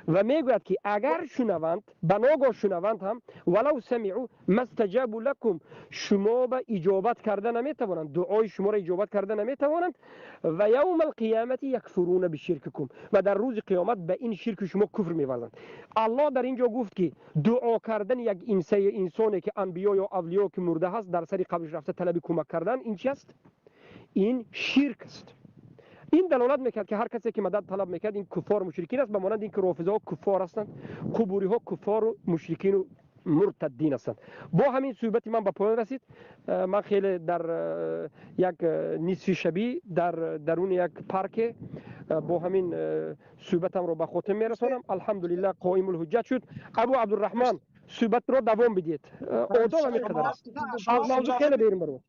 و میگوید که اگر شنوند بناگاه شنوند هم ولو سمعوا ما استجابوا لكم، شما به اجابت کرده نمیتوانند، دعای شما را اجابت کرده نمیتوانند. و یوم القیامت یکفرون بشرککم، و در روز قیامت به این شرک شما کفر میورزند. الله در اینجا گفت که دعا کردن یک انسانی که انبیا یا اولیا که مرده هست در سر قبرش رفته طلب کمک کردن، این چی است؟ این شرک است. این دلالت میکرد که هر کسی که مدد طلب میکرد این کفار مشرکین است، به مانند اینکه رافضه ها کفار هستند، قبوری ها کفار و مشرکین و مرتدین هستند. با همین صحبت من به پایان رسید. من خیلی در یک نصف شبی در درون یک پارک با همین صحبتم رو به خاتمه میرسانم. الحمدلله قائم الحجت شد. ابو عبدالرحمن صحبت رو دوام بدید. آداب همین قدر است. از موضوع خیلی بیرون برو.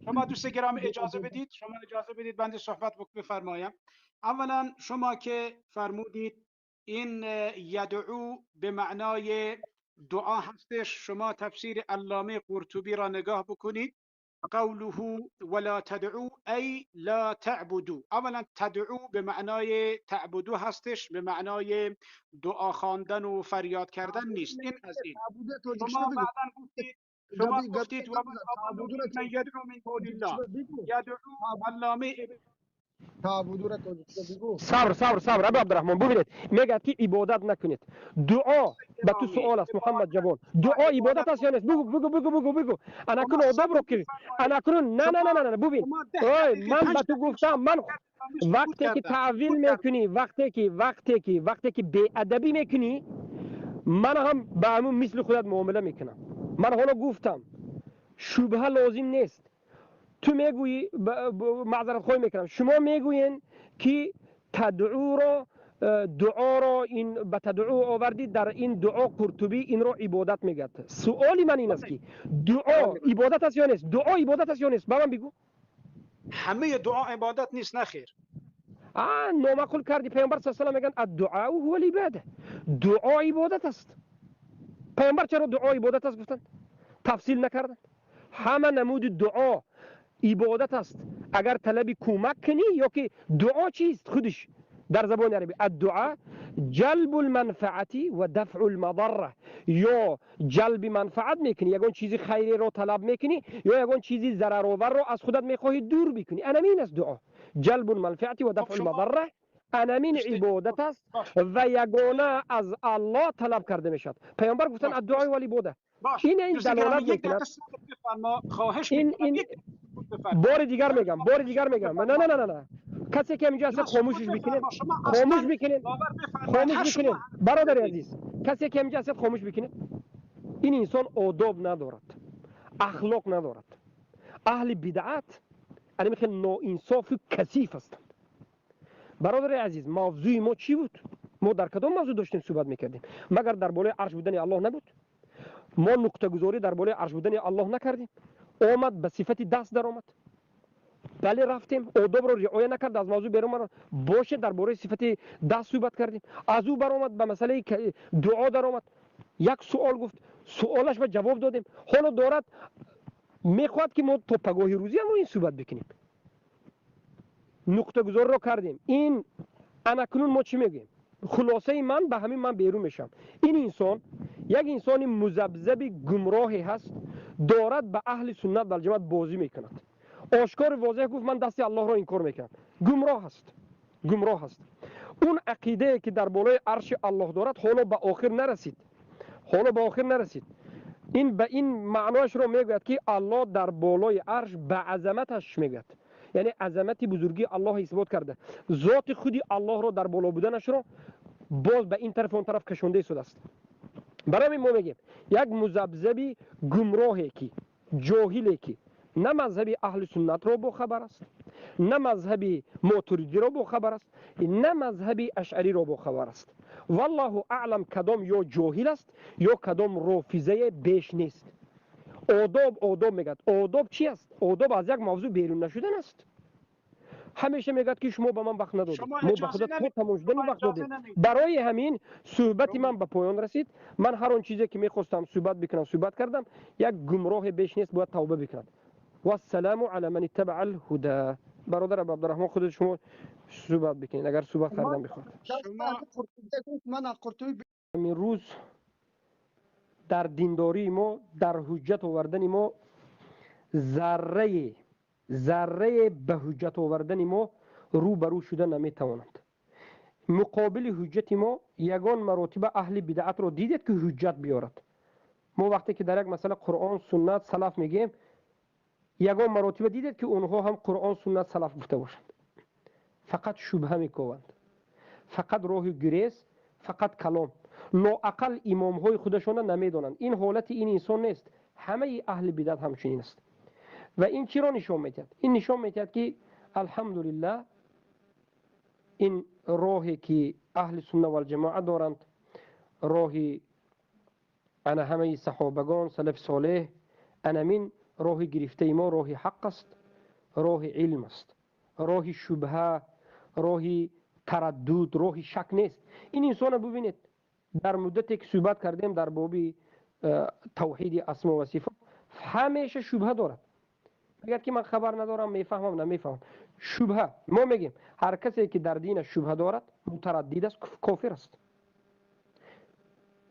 شما دوست گرامی اجازه بدید، شما اجازه بدید بنده صحبت بفرمایم. اولا شما که فرمودید این یدعو به معنای دعا هستش، شما تفسیر علامه قرطبی را نگاه بکنید، قوله ولا تدعو ای لا تعبدو. اولا تدعو به معنای تعبدو هستش، به معنای دعا خواندن و فریاد کردن نیست. این از این. شما بعدا گفتید، شما گفتید و من یدعو من دون الله، یدعو علامه صبر صبر صبر ابو عبدالرحمن، ببینید میگه که عبادت نکنید. دعا به تو سوال است محمد جوان، دعا عبادت است یا نیست؟ بگو بگو بگو بگو بگو. انا کنون آداب رو که انا کنون نه نه نه نه ببین، من به تو گفتم، من وقتی که تعویل میکنی، وقتی که بی ادبی میکنی، من هم به همون مثل خودت معامله میکنم. من حالا گفتم شبهه لازم نیست. تو میگویی، معذرت خواهی میکنم، شما میگویین که تدعو را، دعا را این به تدعو آوردید، در این دعا قرطبی این را عبادت میگه. سوالی من این است که دعا عبادت است یا نیست؟ دعا عبادت است یا نیست؟ به من بگو. همه دعا عبادت نیست، نخیر. نامعقول کردی. پیامبر صلی الله علیه و میگن الدعاء هو العباده، دعا عبادت است. پیامبر چرا دعا عبادت است گفتن؟ تفصیل نکردن. همه نمود دعا عبادت است. اگر طلب کمک کنی، یا که دعا چیست خودش در زبان عربی؟ الدعاء جلب المنفعت و دفع المضره، یا جلب منفعت میکنی، یگان چیزی خیری رو طلب میکنی، یا یگان چیزی ضررآور رو از خودت میخواهی دور بکنی. انمین است دعا، جلب المنفعت و دفع المضره، انمین عبادت است و یگانه از الله طلب کرده میشد. پیامبر گفتن الدعاء والعباده. این دلالت میکند. این بار دیگر میگم، بار دیگر میگم، نه نه نه نه، کسی که اینجا اصلا خاموشش میکنه، خاموش میکنه، خاموش میکنه. برادر عزیز، کسی که اینجا اصلا خاموش میکنه، این انسان آداب ندارد، اخلاق ندارد. اهل بدعت یعنی خیلی ناانصاف و کثیف هستند. برادر عزیز، موضوع ما چی بود؟ ما در کدام موضوع داشتیم صحبت میکردیم؟ مگر در بالای عرش بودن الله نبود؟ ما نقطه گذاری در بالای عرش بودن الله نکردیم؟ آمد به صفت دست در آمد، بله رفتیم، آداب رو رعایت نکرد، از موضوع بیرون آمد. باشه، درباره صفت دست صحبت کردیم، از او برآمد به مسئله دعا در آمد، یک سوال گفت، سوالش به جواب دادیم. حالا دارد میخواد که ما تا پگاهی روزی هم این صحبت بکنیم. نقطه گذار رو کردیم. این اکنون ما چی میگیم؟ خلاصه من به همین من بیرون میشم. این انسان یک انسان مذبذب گمراهی هست، دارد به اهل سنت و جماعت بازی میکند. آشکار واضح گفت من دست الله را انکار میکنم. گمراه است، گمراه است. اون عقیده که در بالای عرش الله دارد حالا به آخر نرسید، حالا به آخر نرسید. این به این معناش رو میگوید که الله در بالای عرش به عظمتش میگوید، یعنی عظمت بزرگی الله اثبات کرده، ذات خودی الله رو در بالا بودنش رو باز به این طرف و اون طرف کشونده شده است. برای ما میگیم یک مذبذب گمراهی که جاهلی که نه مذهب اهل سنت رو با خبر است، نه مذهب ماتریدی رو با خبر است، نه مذهب اشعری رو با خبر است. والله اعلم کدام یا جاهل است یا کدام رافضه بیش نیست. آداب آداب میگد. آداب چی است؟ آداب از یک موضوع بیرون نشدن است. همیشه میگد که شما به من وقت ندادید، ما به خودت خود تمام شدن وقت دادید. برای همین صحبت من به پایان رسید. من هر آن چیزی که میخواستم صحبت بکنم صحبت کردم. یک گمراه بیش نیست، باید توبه بکند. والسلام على من اتبع الهدى. Бародар Абдурраҳмон, худи шумо суҳбат бикунед, агар суҳбат кардан бихоҳед. Ман аз Қуртуби ҳамин рӯз дар диндории мо, дар ҳуҷҷат овардани мо, заррае ба ҳуҷҷат овардани мо рӯ ба рӯ шуда наметавонанд. Муқобили ҳуҷҷати мо ягон маротиба аҳли бидаатро дидед ки ҳуҷҷат биёрад? Мо вақте ки дар як масъала Қуръон, суннат, салаф мегӯем, ягон маротиба дидед ки онҳо ҳам Қуръон, суннат, салаф гуфта бошанд? Фақат шубҳа мекобанд, фақат роҳи гурез, фақат калом. Лоақал имомҳои худашонро намедонанд. Ин ҳолати ин инсон нест, ҳамаи аҳли бидаат ҳамчунин аст. Ва ин чиро нишон медиҳад? Ин нишон медиҳад ки алҳамдулиллаҳ ин роҳе ки аҳли сунна валҷамоа доранд, роҳи ана ҳамаи саҳобагон, салафи солеҳ, анамин роҳи гирифтаи мо роҳи ҳақ аст, роҳи илм аст, роҳи шубҳа, роҳи тараддуд, роҳи шак нест. Ин инсонро бубинед, дар муддате ки суҳбат кардем дар боби тавҳиди асмо ва сифот, ҳамеша шубҳа дорад. Мегӯяд ки ман хабар надорам, мефаҳмам, намефаҳмам. Шубҳа. Мо мегӯем ҳар касе ки дар динаш шубҳа дорад, мутараддид аст, кофир аст.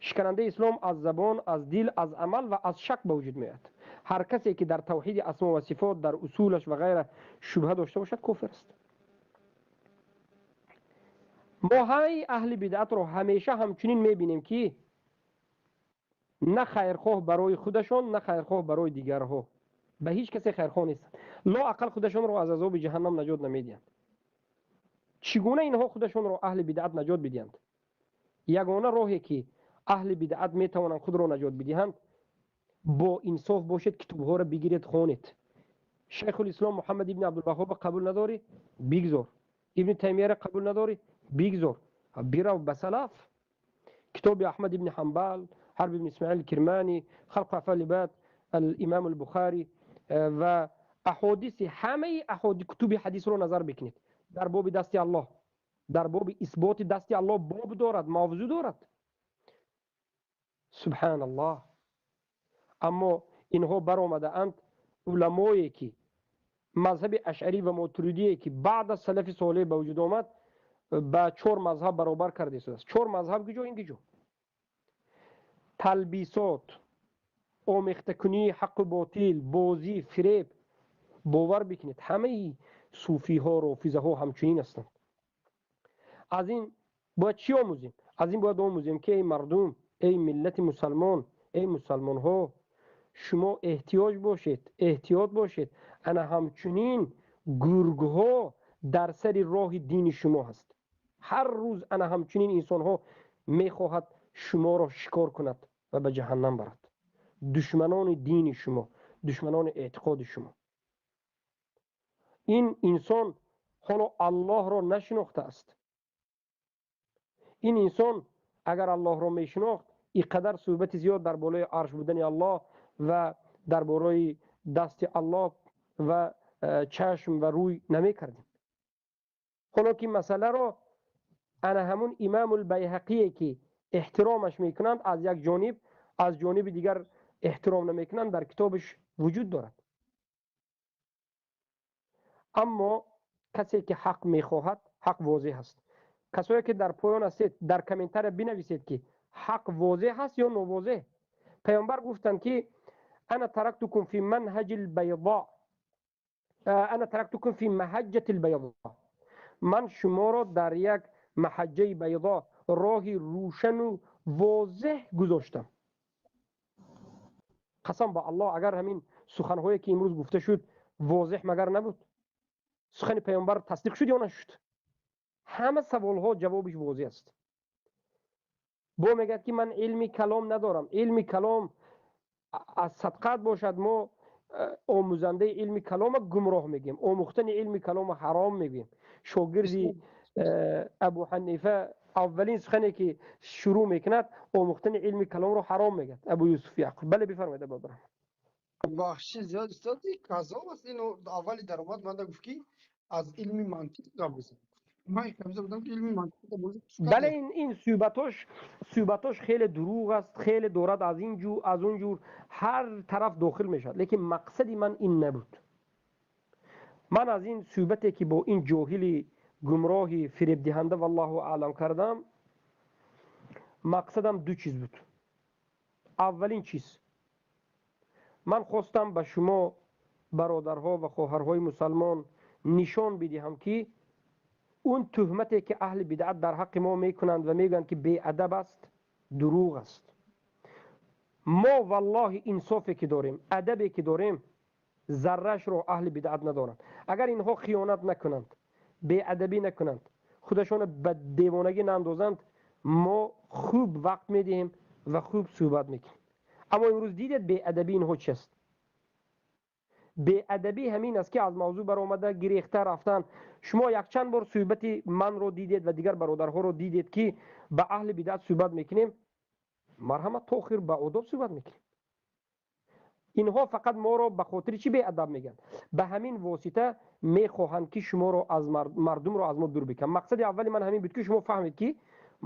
Шиканандаи ислом аз забон, аз дил, аз амал ва аз шак ба вуҷуд меояд. Ҳар касе ки дар тавҳиди асмо ва сифот, дар усулаш ва ғайра шубҳа дошта бошад, кофир аст. Мо ҳамаи аҳли бидаатро ҳамеша ҳамчунин мебинем ки на хайрхоҳ барои худашон, на хайрхоҳ барои дигарҳо. Ба ҳеҷ касе хайрхоҳ нестанд. Лоақал худашонро аз азоби ҷаҳаннам наҷот намедиҳанд. Чӣ гуна инҳо худашонро аҳли бидаат наҷот бидиҳанд? Ягона роҳе ки аҳли бидаат метавонанд худро наҷот бидиҳанд, бо инсоф бошед, китобҳоро бигиред, хонед. Шайхулислом Муҳаммад ибни Абдулваҳҳобро қабул надорӣ? Бигзор. Ибни Таймияро қабул надорӣ? Бигзор. Бирав ба салаф. Китоби Аҳмад ибни Ҳанбал, Ҳарб ибни Исмоил Кирмани, Халқу афъали ибад, Алимам Албухари ва аҳодиси ҳамаи кутуби ҳадисро назар бикунед. Дар боби дасти Аллоҳ, дар боби исботи дасти Аллоҳ боб дорад, мавзӯъ дорад. Субҳаналлоҳ. Аммо инҳо баромадаанд уламое ки мазҳаби ашъарӣ ва мотуридие ки баъд аз салафи солеҳ ба вуҷуд омад, ба чор мазҳаб баробар карда истодааст. Чор мазҳаб куҷо, ин куҷо? Талбисот, омехтакунии ҳаққу ботил, бозӣ, фиреб. Бовар бикунед, ҳамаи суфиҳо, рофизаҳо ҳамчунин ҳастанд. Аз ин бояд чӣ омӯзем? Аз ин бояд омӯзем ки эй мардум, эй миллати мусалмон, эй мусалмонҳо, шумо эҳтиёҷ бошед, эҳтиёт бошед. Ана ҳамчунин гургҳо дар сари роҳи дини шумо ҳаст. Ҳар рӯз ана ҳамчунин инсонҳо мехоҳад шуморо шикор кунад ва ба ҷаҳаннам барад. Душманони дини шумо, душманони эътиқоди шумо. Ин инсон ҳоло Аллоҳро нашинохтааст. Ин инсон агар Аллоҳро мешинохт, ин қадар суҳбати зиёд дар болои арш будани Аллоҳ ва дар болои дасти Аллоҳ ва чашм ва рӯй намекардем. Ҳоло ки масъаларо ана ҳамун Имамул Байҳақие ки эҳтиромаш мекунанд аз як ҷониб, аз ҷониби дигар эҳтиром намекунанд, дар китобаш вуҷуд дорад. Аммо касе ки ҳақ мехоҳад, ҳақ возеҳ аст. Касое ки дар поён ҳастед, дар комментария бинависед ки ҳақ возеҳ аст ё новозеҳ. Паёмбар гуфтанд ки ана тарактукум фи манҳаҷил байзо, ана тарактукум фи маҳаҷҷатил байзо. Ман шуморо дар як маҳаҷҷаи байзо, роҳи рӯшану возеҳ гузоштам. Қасам ба Аллоҳ, агар ҳамин суханҳое ки имрӯз гуфта шуд возеҳ магар набуд? Сухани паёмбар тасдиқ шуд ё нашуд? Ҳама саволҳо ҷавобиш возеҳ аст. Бо мегӯяд ки ман илми калом надорам. Илми калом аз садқат бошад, мо омӯзандаи илми калома гумроҳ мегӯем, омӯхтани илми калома ҳаром мегӯем. Шогирди Абу Ҳанифа аввалин сухане ки шурӯъ мекунад, омӯхтани илми каломро ҳаром мегӯяд. Абу Юсуф Яъқуб. Бале, бифармоед, Абу Абдурраҳмон. Бахши зиёд устод, казоб аст. Ино аввали даромад манда гуфт ки аз илми мантиқ гап бизан. Ман камза будам ки илми мантиқ бозӣ. Бале, ин суҳбатош хеле дурӯғ аст, хеле дорад аз ин ҷур, аз он ҷур, ҳар тараф дохил мешавад. Лекин мақсади ман ин набуд. Ман аз ин суҳбате ки бо ин ҷоҳили гумроҳи фиребдиҳанда, валлоҳу аълам, кардам, мақсадам ду чиз буд. Аввалин чиз, ман хостам ба шумо бародарҳо ва хоҳарҳои мусалмон нишон бидиҳам, ки он туҳмате ки аҳли бидъат дар ҳаққи мо мекунанд ва мегӯянд, ки беадаб аст, дурӯғ аст. Мо валлоҳи инсофе ки дорем, адабе ки дорем, заррашро аҳли бидъат надоранд. Агар инҳо хиёнат накунанд, беадабӣ накунанд, худашонро ба девонагӣ наандозанд, мо хуб вақт медиҳем ва хуб суҳбат мекунем. Аммо имрӯз дидед, беадабии инҳо чи аст? Беадабӣ ҳамин аст, ки аз мавзӯъ баромада гирехта рафтан. Шумо якчанд бор суҳбати манро дидед ва дигар бародарҳоро дидед, ки ба аҳли бидъат суҳбат мекунем, марҳамат, то охир ба одоб суҳбат мекунем. Инҳо фақат моро ба хотири чӣ беадаб мегӯянд? Ба ҳамин восита мехоҳанд, ки шуморо аз мардумро аз мо дур бикунанд. Мақсади аввали ман ҳамин буд, ки шумо фаҳмед, ки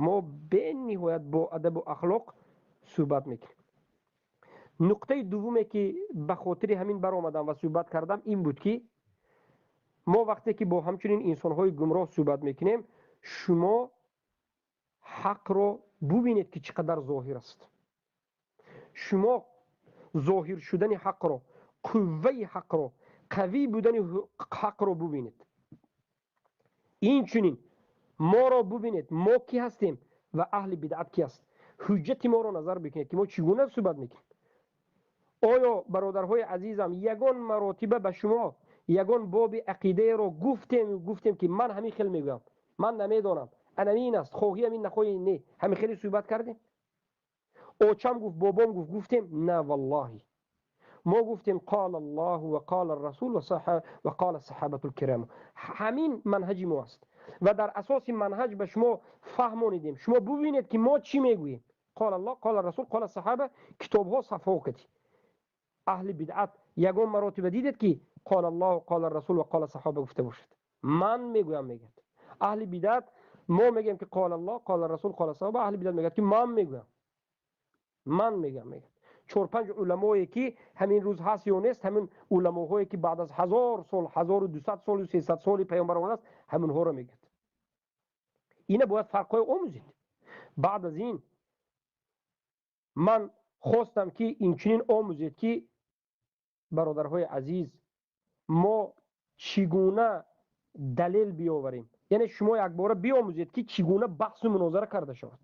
мо бениҳоят бо адабу ахлоқ суҳбат мекунем. Нуқтаи дуввуме, ки ба хотири ҳамин баромадам ва суҳбат кардам, ин буд, ки мо вақте ки бо ҳамчунин инсонҳои гумроҳ суҳбат мекунем, шумо ҳақро бубинед, ки чӣ қадар зоҳир аст. Шумо зоҳир шудани ҳақро, қувваи ҳақро, қавӣ будани ҳақро бубинед. Инчунин моро бубинед, мо кӣ ҳастем ва аҳли бидъат кӣ аст. Ҳуҷҷати моро назар бикунед, ки мо чӣ гуна суҳбат мекунем. Оё, бародарҳои азизам, ягон маротиба ба шумо ягон боби ақидаеро гуфтем, ки ман ҳамин хел мегӯям, ман намедонам, анамин аст, хоҳӣ ҳамин, нахоҳӣ не, ҳамин хеле суҳбат кардем? Очам гуфт, бобом гуфт, гуфтем? На, валлоҳи, мо гуфтем: қол Аллоҳу ва қол расул ва қол саҳабатул кирам. Ҳамин манҳаҷи мо аст ва дар асоси манҳаҷ ба шумо фаҳмонидем. Шумо бубинед, ки мо чӣ мегӯем: қол Аллоҳ, қол расул, қол саҳаба, китобҳо, сафҳо кати. Аҳли бидъат ягон маротиба дидед, ки қол Аллоҳ, қол расул ва қол саҳоба гуфта бошад? Ман мегӯям, мегӯяд аҳли бидъат. Мо мегӯем, ки қол Аллоҳ, қол расул, қол саҳоба. Аҳли бидъат мегӯяд, ки ман мегӯям, ман мегӯям, мегӯяд. Чор панҷ уламое, ки ҳамин рӯз ҳаст ё нест, ҳамин уламоҳое, ки баъд аз 1000 сол, 1200 солу 300 соли паёмбар омадааст, ҳаминҳоро мегӯяд. Ина бояд фарқҳои омӯзед. Баъд аз ин ман хостам, ки инчунин омӯзед, ки бародарҳои азиз, мо чӣ гуна далел биёварем, яъне шумо якбора биомӯзед, ки чӣ гуна баҳсу мунозара карда шавад.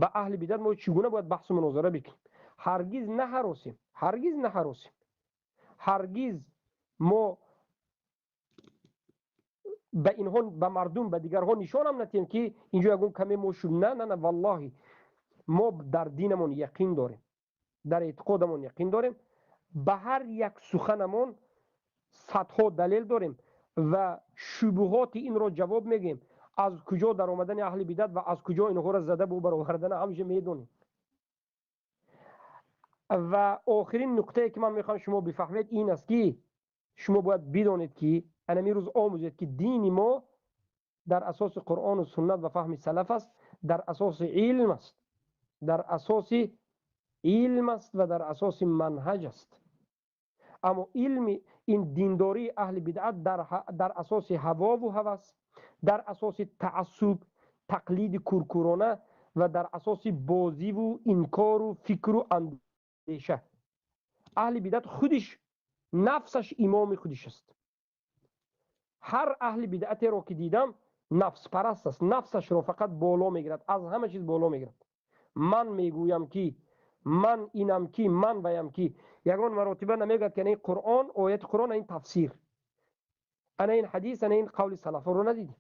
Ба аҳли бидат мо чӣ гуна бояд баҳсу мунозара бикунем. Ҳаргиз наҳаросем, ҳаргиз наҳаросем, ҳаргиз мо ба инҳо, ба мардум, ба дигарҳо нишонам натиҳем, ки инҷо ягон каме мо шуд. На, на, на, валлоҳи, мо дар динамон яқин дорем, дар эътиқодамон яқин дорем, ба ҳар як суханамон садҳо далел дорем ва шубуҳоти инро ҷавоб мегӯем. Аз куҷо даромадани аҳли бидат ва аз куҷо инҳоро зада бу баровардана ҳамеша медонем. Ва охирин нуқтае, ки ман мехоҳам шумо бифаҳмед, ин аст, ки шумо бояд бидонед, ки анами рӯз омӯзед, ки дини мо дар асоси Қуръону суннат ва фаҳми салаф аст, дар асоси илм аст, дар асоси илм аст ва дар асоси манҳаҷ аст. Аммо илми ин диндории аҳли бидъат дар асоси ҳавову ҳавас, дар асоси таассуб, тақлиди куркурона ва дар асоси бозиву инкору фикру андеша. Аҳли бидъат худиш нафсаш имоми худиш аст. Ҳар аҳли бидъатеро ки дидам, нафспараст аст, нафсашро фақат боло мегирад, аз ҳама чиз боло мегирад. Ман мегӯям, ки ман инам, ки ман ваям, ки ягон маротиба намегӯяд, ки ана ин Қуръон, ояти Қуръон, ана ин тафсир, ана ин ҳадис, ана ин қавли салафоро надидем.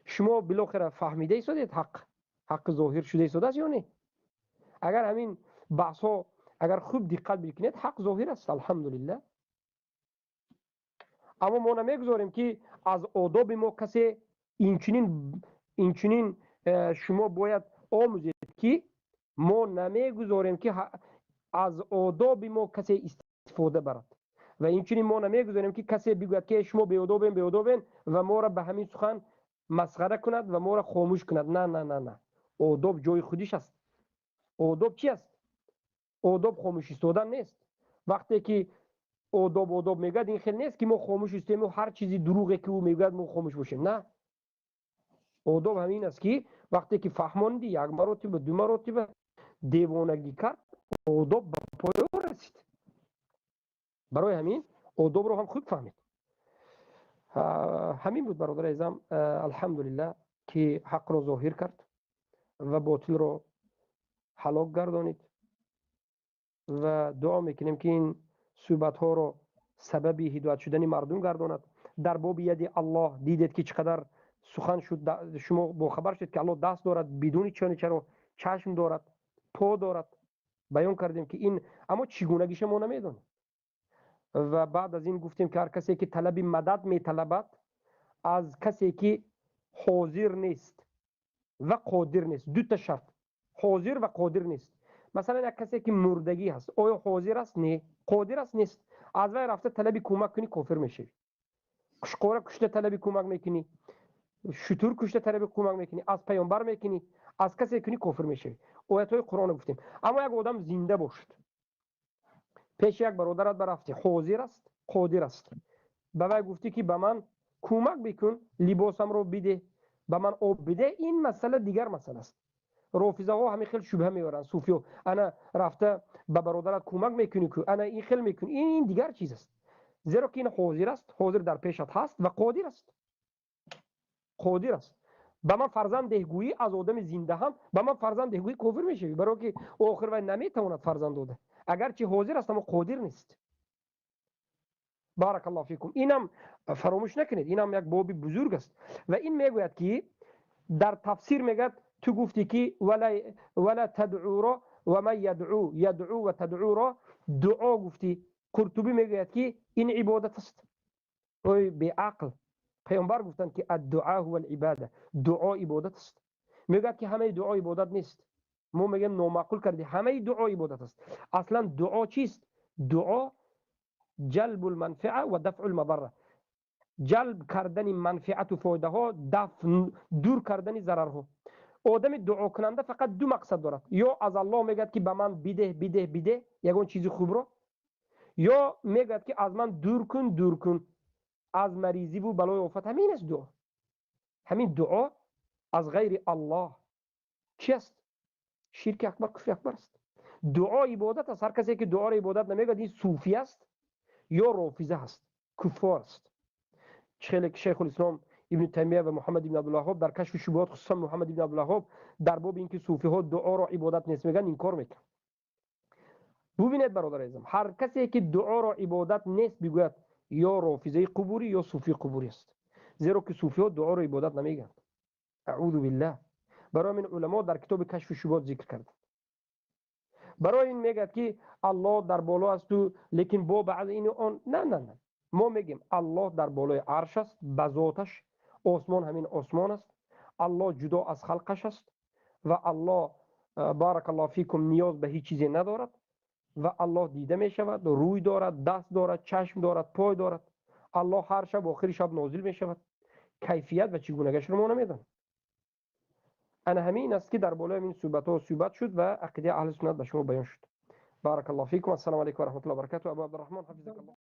Шумо билохира фаҳмида истодед, ҳақ зоҳир шуда истодааст ё не? Агар ҳамин баҳсҳо, агар хуб диққат бикунед, ҳақ зоҳир аст, алҳамдулиллаҳ. Аммо мо намегузорем, ки аз одоби мо касе инчунин. Шумо бояд омӯзед, ки мо намегузорем, ки аз одоби мо касе истифода барад, ва инчунин мо намегузорем, ки касе бигӯяд, ки шумо беодобен, беодобен, ва моро ба ҳамин сухан масхара кунад ва моро хомӯш кунад. На, на, на, на, одоб ҷои худиш аст. Одоб чи аст? Одоб хомӯш истодан нест. Вақте ки Одоб одоб мегӯяд, ин хел нест ки мо хомӯш истем ва ҳар чизи дурӯғе ки ӯ мегӯяд мо хомӯш бошем. На, одоб ҳамин аст ки вақте ки фаҳмонди як маротиба, ду маротиба девонагӣ кард, одоб ба поён расид. Барои ҳамин одобро ҳам хуб фаҳмед. Ҳамин буд, бародари азизам. Алҳамдулиллаҳ, ки ҳақро зоҳир кард ва ботилро ҳалок гардонид ва дуо мекунем, ки ин суҳбатҳоро сабаби ҳидоят шудани мардум гардонад. Дар боби яди Аллоҳ дидед, ки чӣ қадар сухан шуд. Шумо бохабар шудед, ки Аллоҳ даст дорад, бидуни чони чаро, чашм дорад, по дорад. Баён кардем, ки ин аммо чӣ гунагиша мо намедонем. Ва баъд аз ин гуфтем, ки ҳар касе ки талаби мадад металабад аз касе ки ҳозир нест ва қодир нест, дута шарт: ҳозир ва қодир нест. Масалан, як касе ки мурдагӣ ҳаст, оё ҳозир аст? Не. Қодир аст? Нест. Аз вай рафта талаби кӯмак кунӣ, кофир мешавӣ. Қушқора кушта талаби кӯмак мекунӣ, шутур кушта талаби кӯмак мекунӣ, аз паёмбар мекунӣ, аз касе кунӣ, кофир мешавӣ. Оятҳои Қуръонро гуфтем. Аммо як одам зинда бошад, пеши як бародарат барафтӣ, ҳозир аст, қодир аст, ба вай гуфтӣ, ки ба ман кӯмак бикун, либосамро бидеҳ, ба ман об бидеҳ, ин масъала дигар масъала аст. Рофизаҳо ҳамин хел шубҳа меоранд, суфиё: ана рафта ба бародарат кӯмак мекунӣ ку, ана ин хел мекунӣ. Ин дигар чиз аст, зеро ки ин ҳозир аст, ҳозир дар пешат ҳаст ва қодир аст, қодир аст. Ба ман фарзанд деҳгӯӣ, аз одами зинда ҳам ба ман фарзанд деҳгӯӣ, кофир мешавӣ, баро ки охир вай наметавонад фарзанд дода, агарчи ҳозир аст, аммо қодир нест. Баракаллоҳу фикум. Инам фаромӯш накунед, инам як боби бузург аст. Ва ин мегӯяд, ки дар тафсир мегӯяд: ту гуфтӣ, ки вала тадъуро ва ман ядъу ядъу ва тадъуро дуо гуфтӣ. Қуртубӣ мегӯяд, ки ин ибодат аст. Ой беақл, паёмбар гуфтанд, ки аддуа ҳува ибода, дуо ибодат аст. Мегӯяд, ки ҳамаи дуо ибодат нест. Мо мегӯем, номаъқул кардӣ, ҳамаи дуо ибодат аст. Аслан дуо чист? Дуо ҷалбул манфиа ва дафъул мадара, ҷалб кардани манфиату фоидаҳо, дафъ, дур кардани зарарҳо. Одами дуокунанда фақат ду мақсад дорад: ё аз Аллоҳ мегӯяд, ки ба ман бидеҳ, бидеҳ, бидеҳ ягон чизи хубро, ё мегӯяд, ки аз ман дур кун, дур кун аз маризиву балои офат. Ҳамин аст дуо. Ҳамин дуо аз ғайри Аллоҳ чи аст? Ширки акбар, куфри акбар аст. Дуо ибодат аст. Ҳар касе ки дуоро ибодат намегӯяд, ин суфӣ аст ё рофиза аст, куффор аст. Чӣ хеле ки Шайхулислом Ибни Таймия ва Муҳаммад ибни Абдулваҳҳоб дар Кашфи шубҳот, хусусан Муҳаммад ибни Абдулваҳҳоб, дар боби ин ки суфиҳо дуоро ибодат нест мегӯянд, инкор мекунанд. Бубинед, бародари азизам, ҳар касе ки дуоро ибодат нест бигӯяд, ё рофизаи қубурӣ, ё суфии қубурӣ аст, зеро ки суфиҳо дуоро ибодат намегӯянд, аъузу биллаҳ. Барои ҳамин уламо дар китоби Кашфи шубҳот зикр карданд. Барои ин мегӯяд, ки Аллоҳ дар боло асту, лекин бо баъзе ину он. На, на, на, мо мегӯем, Аллоҳ дар болои арш аст ба зоташ, осмон ҳамин осмон аст, Аллоҳ ҷудо аз халқаш аст ва Аллоҳ, баракаллоҳу фикум, ниёз ба ҳеҷ чизе надорад ва Аллоҳ дида мешавад, рӯй дорад, даст дорад, чашм дорад, пой дорад. Аллоҳ ҳар шаб, охири шаб нозил мешавад. Кайфият ва чӣ гунагашро мо намедонем. Ана ҳамин аст, ки дар болои ин суҳбатҳо суҳбат шуд ва ақидаи аҳли суннат ба шумо баён шуд. Баракаллоҳу фикум. Ассалому алайкум ва раҳматуллоҳи ва баракатуҳ. Абу Абдурраҳмон, ҳафизакаллоҳ.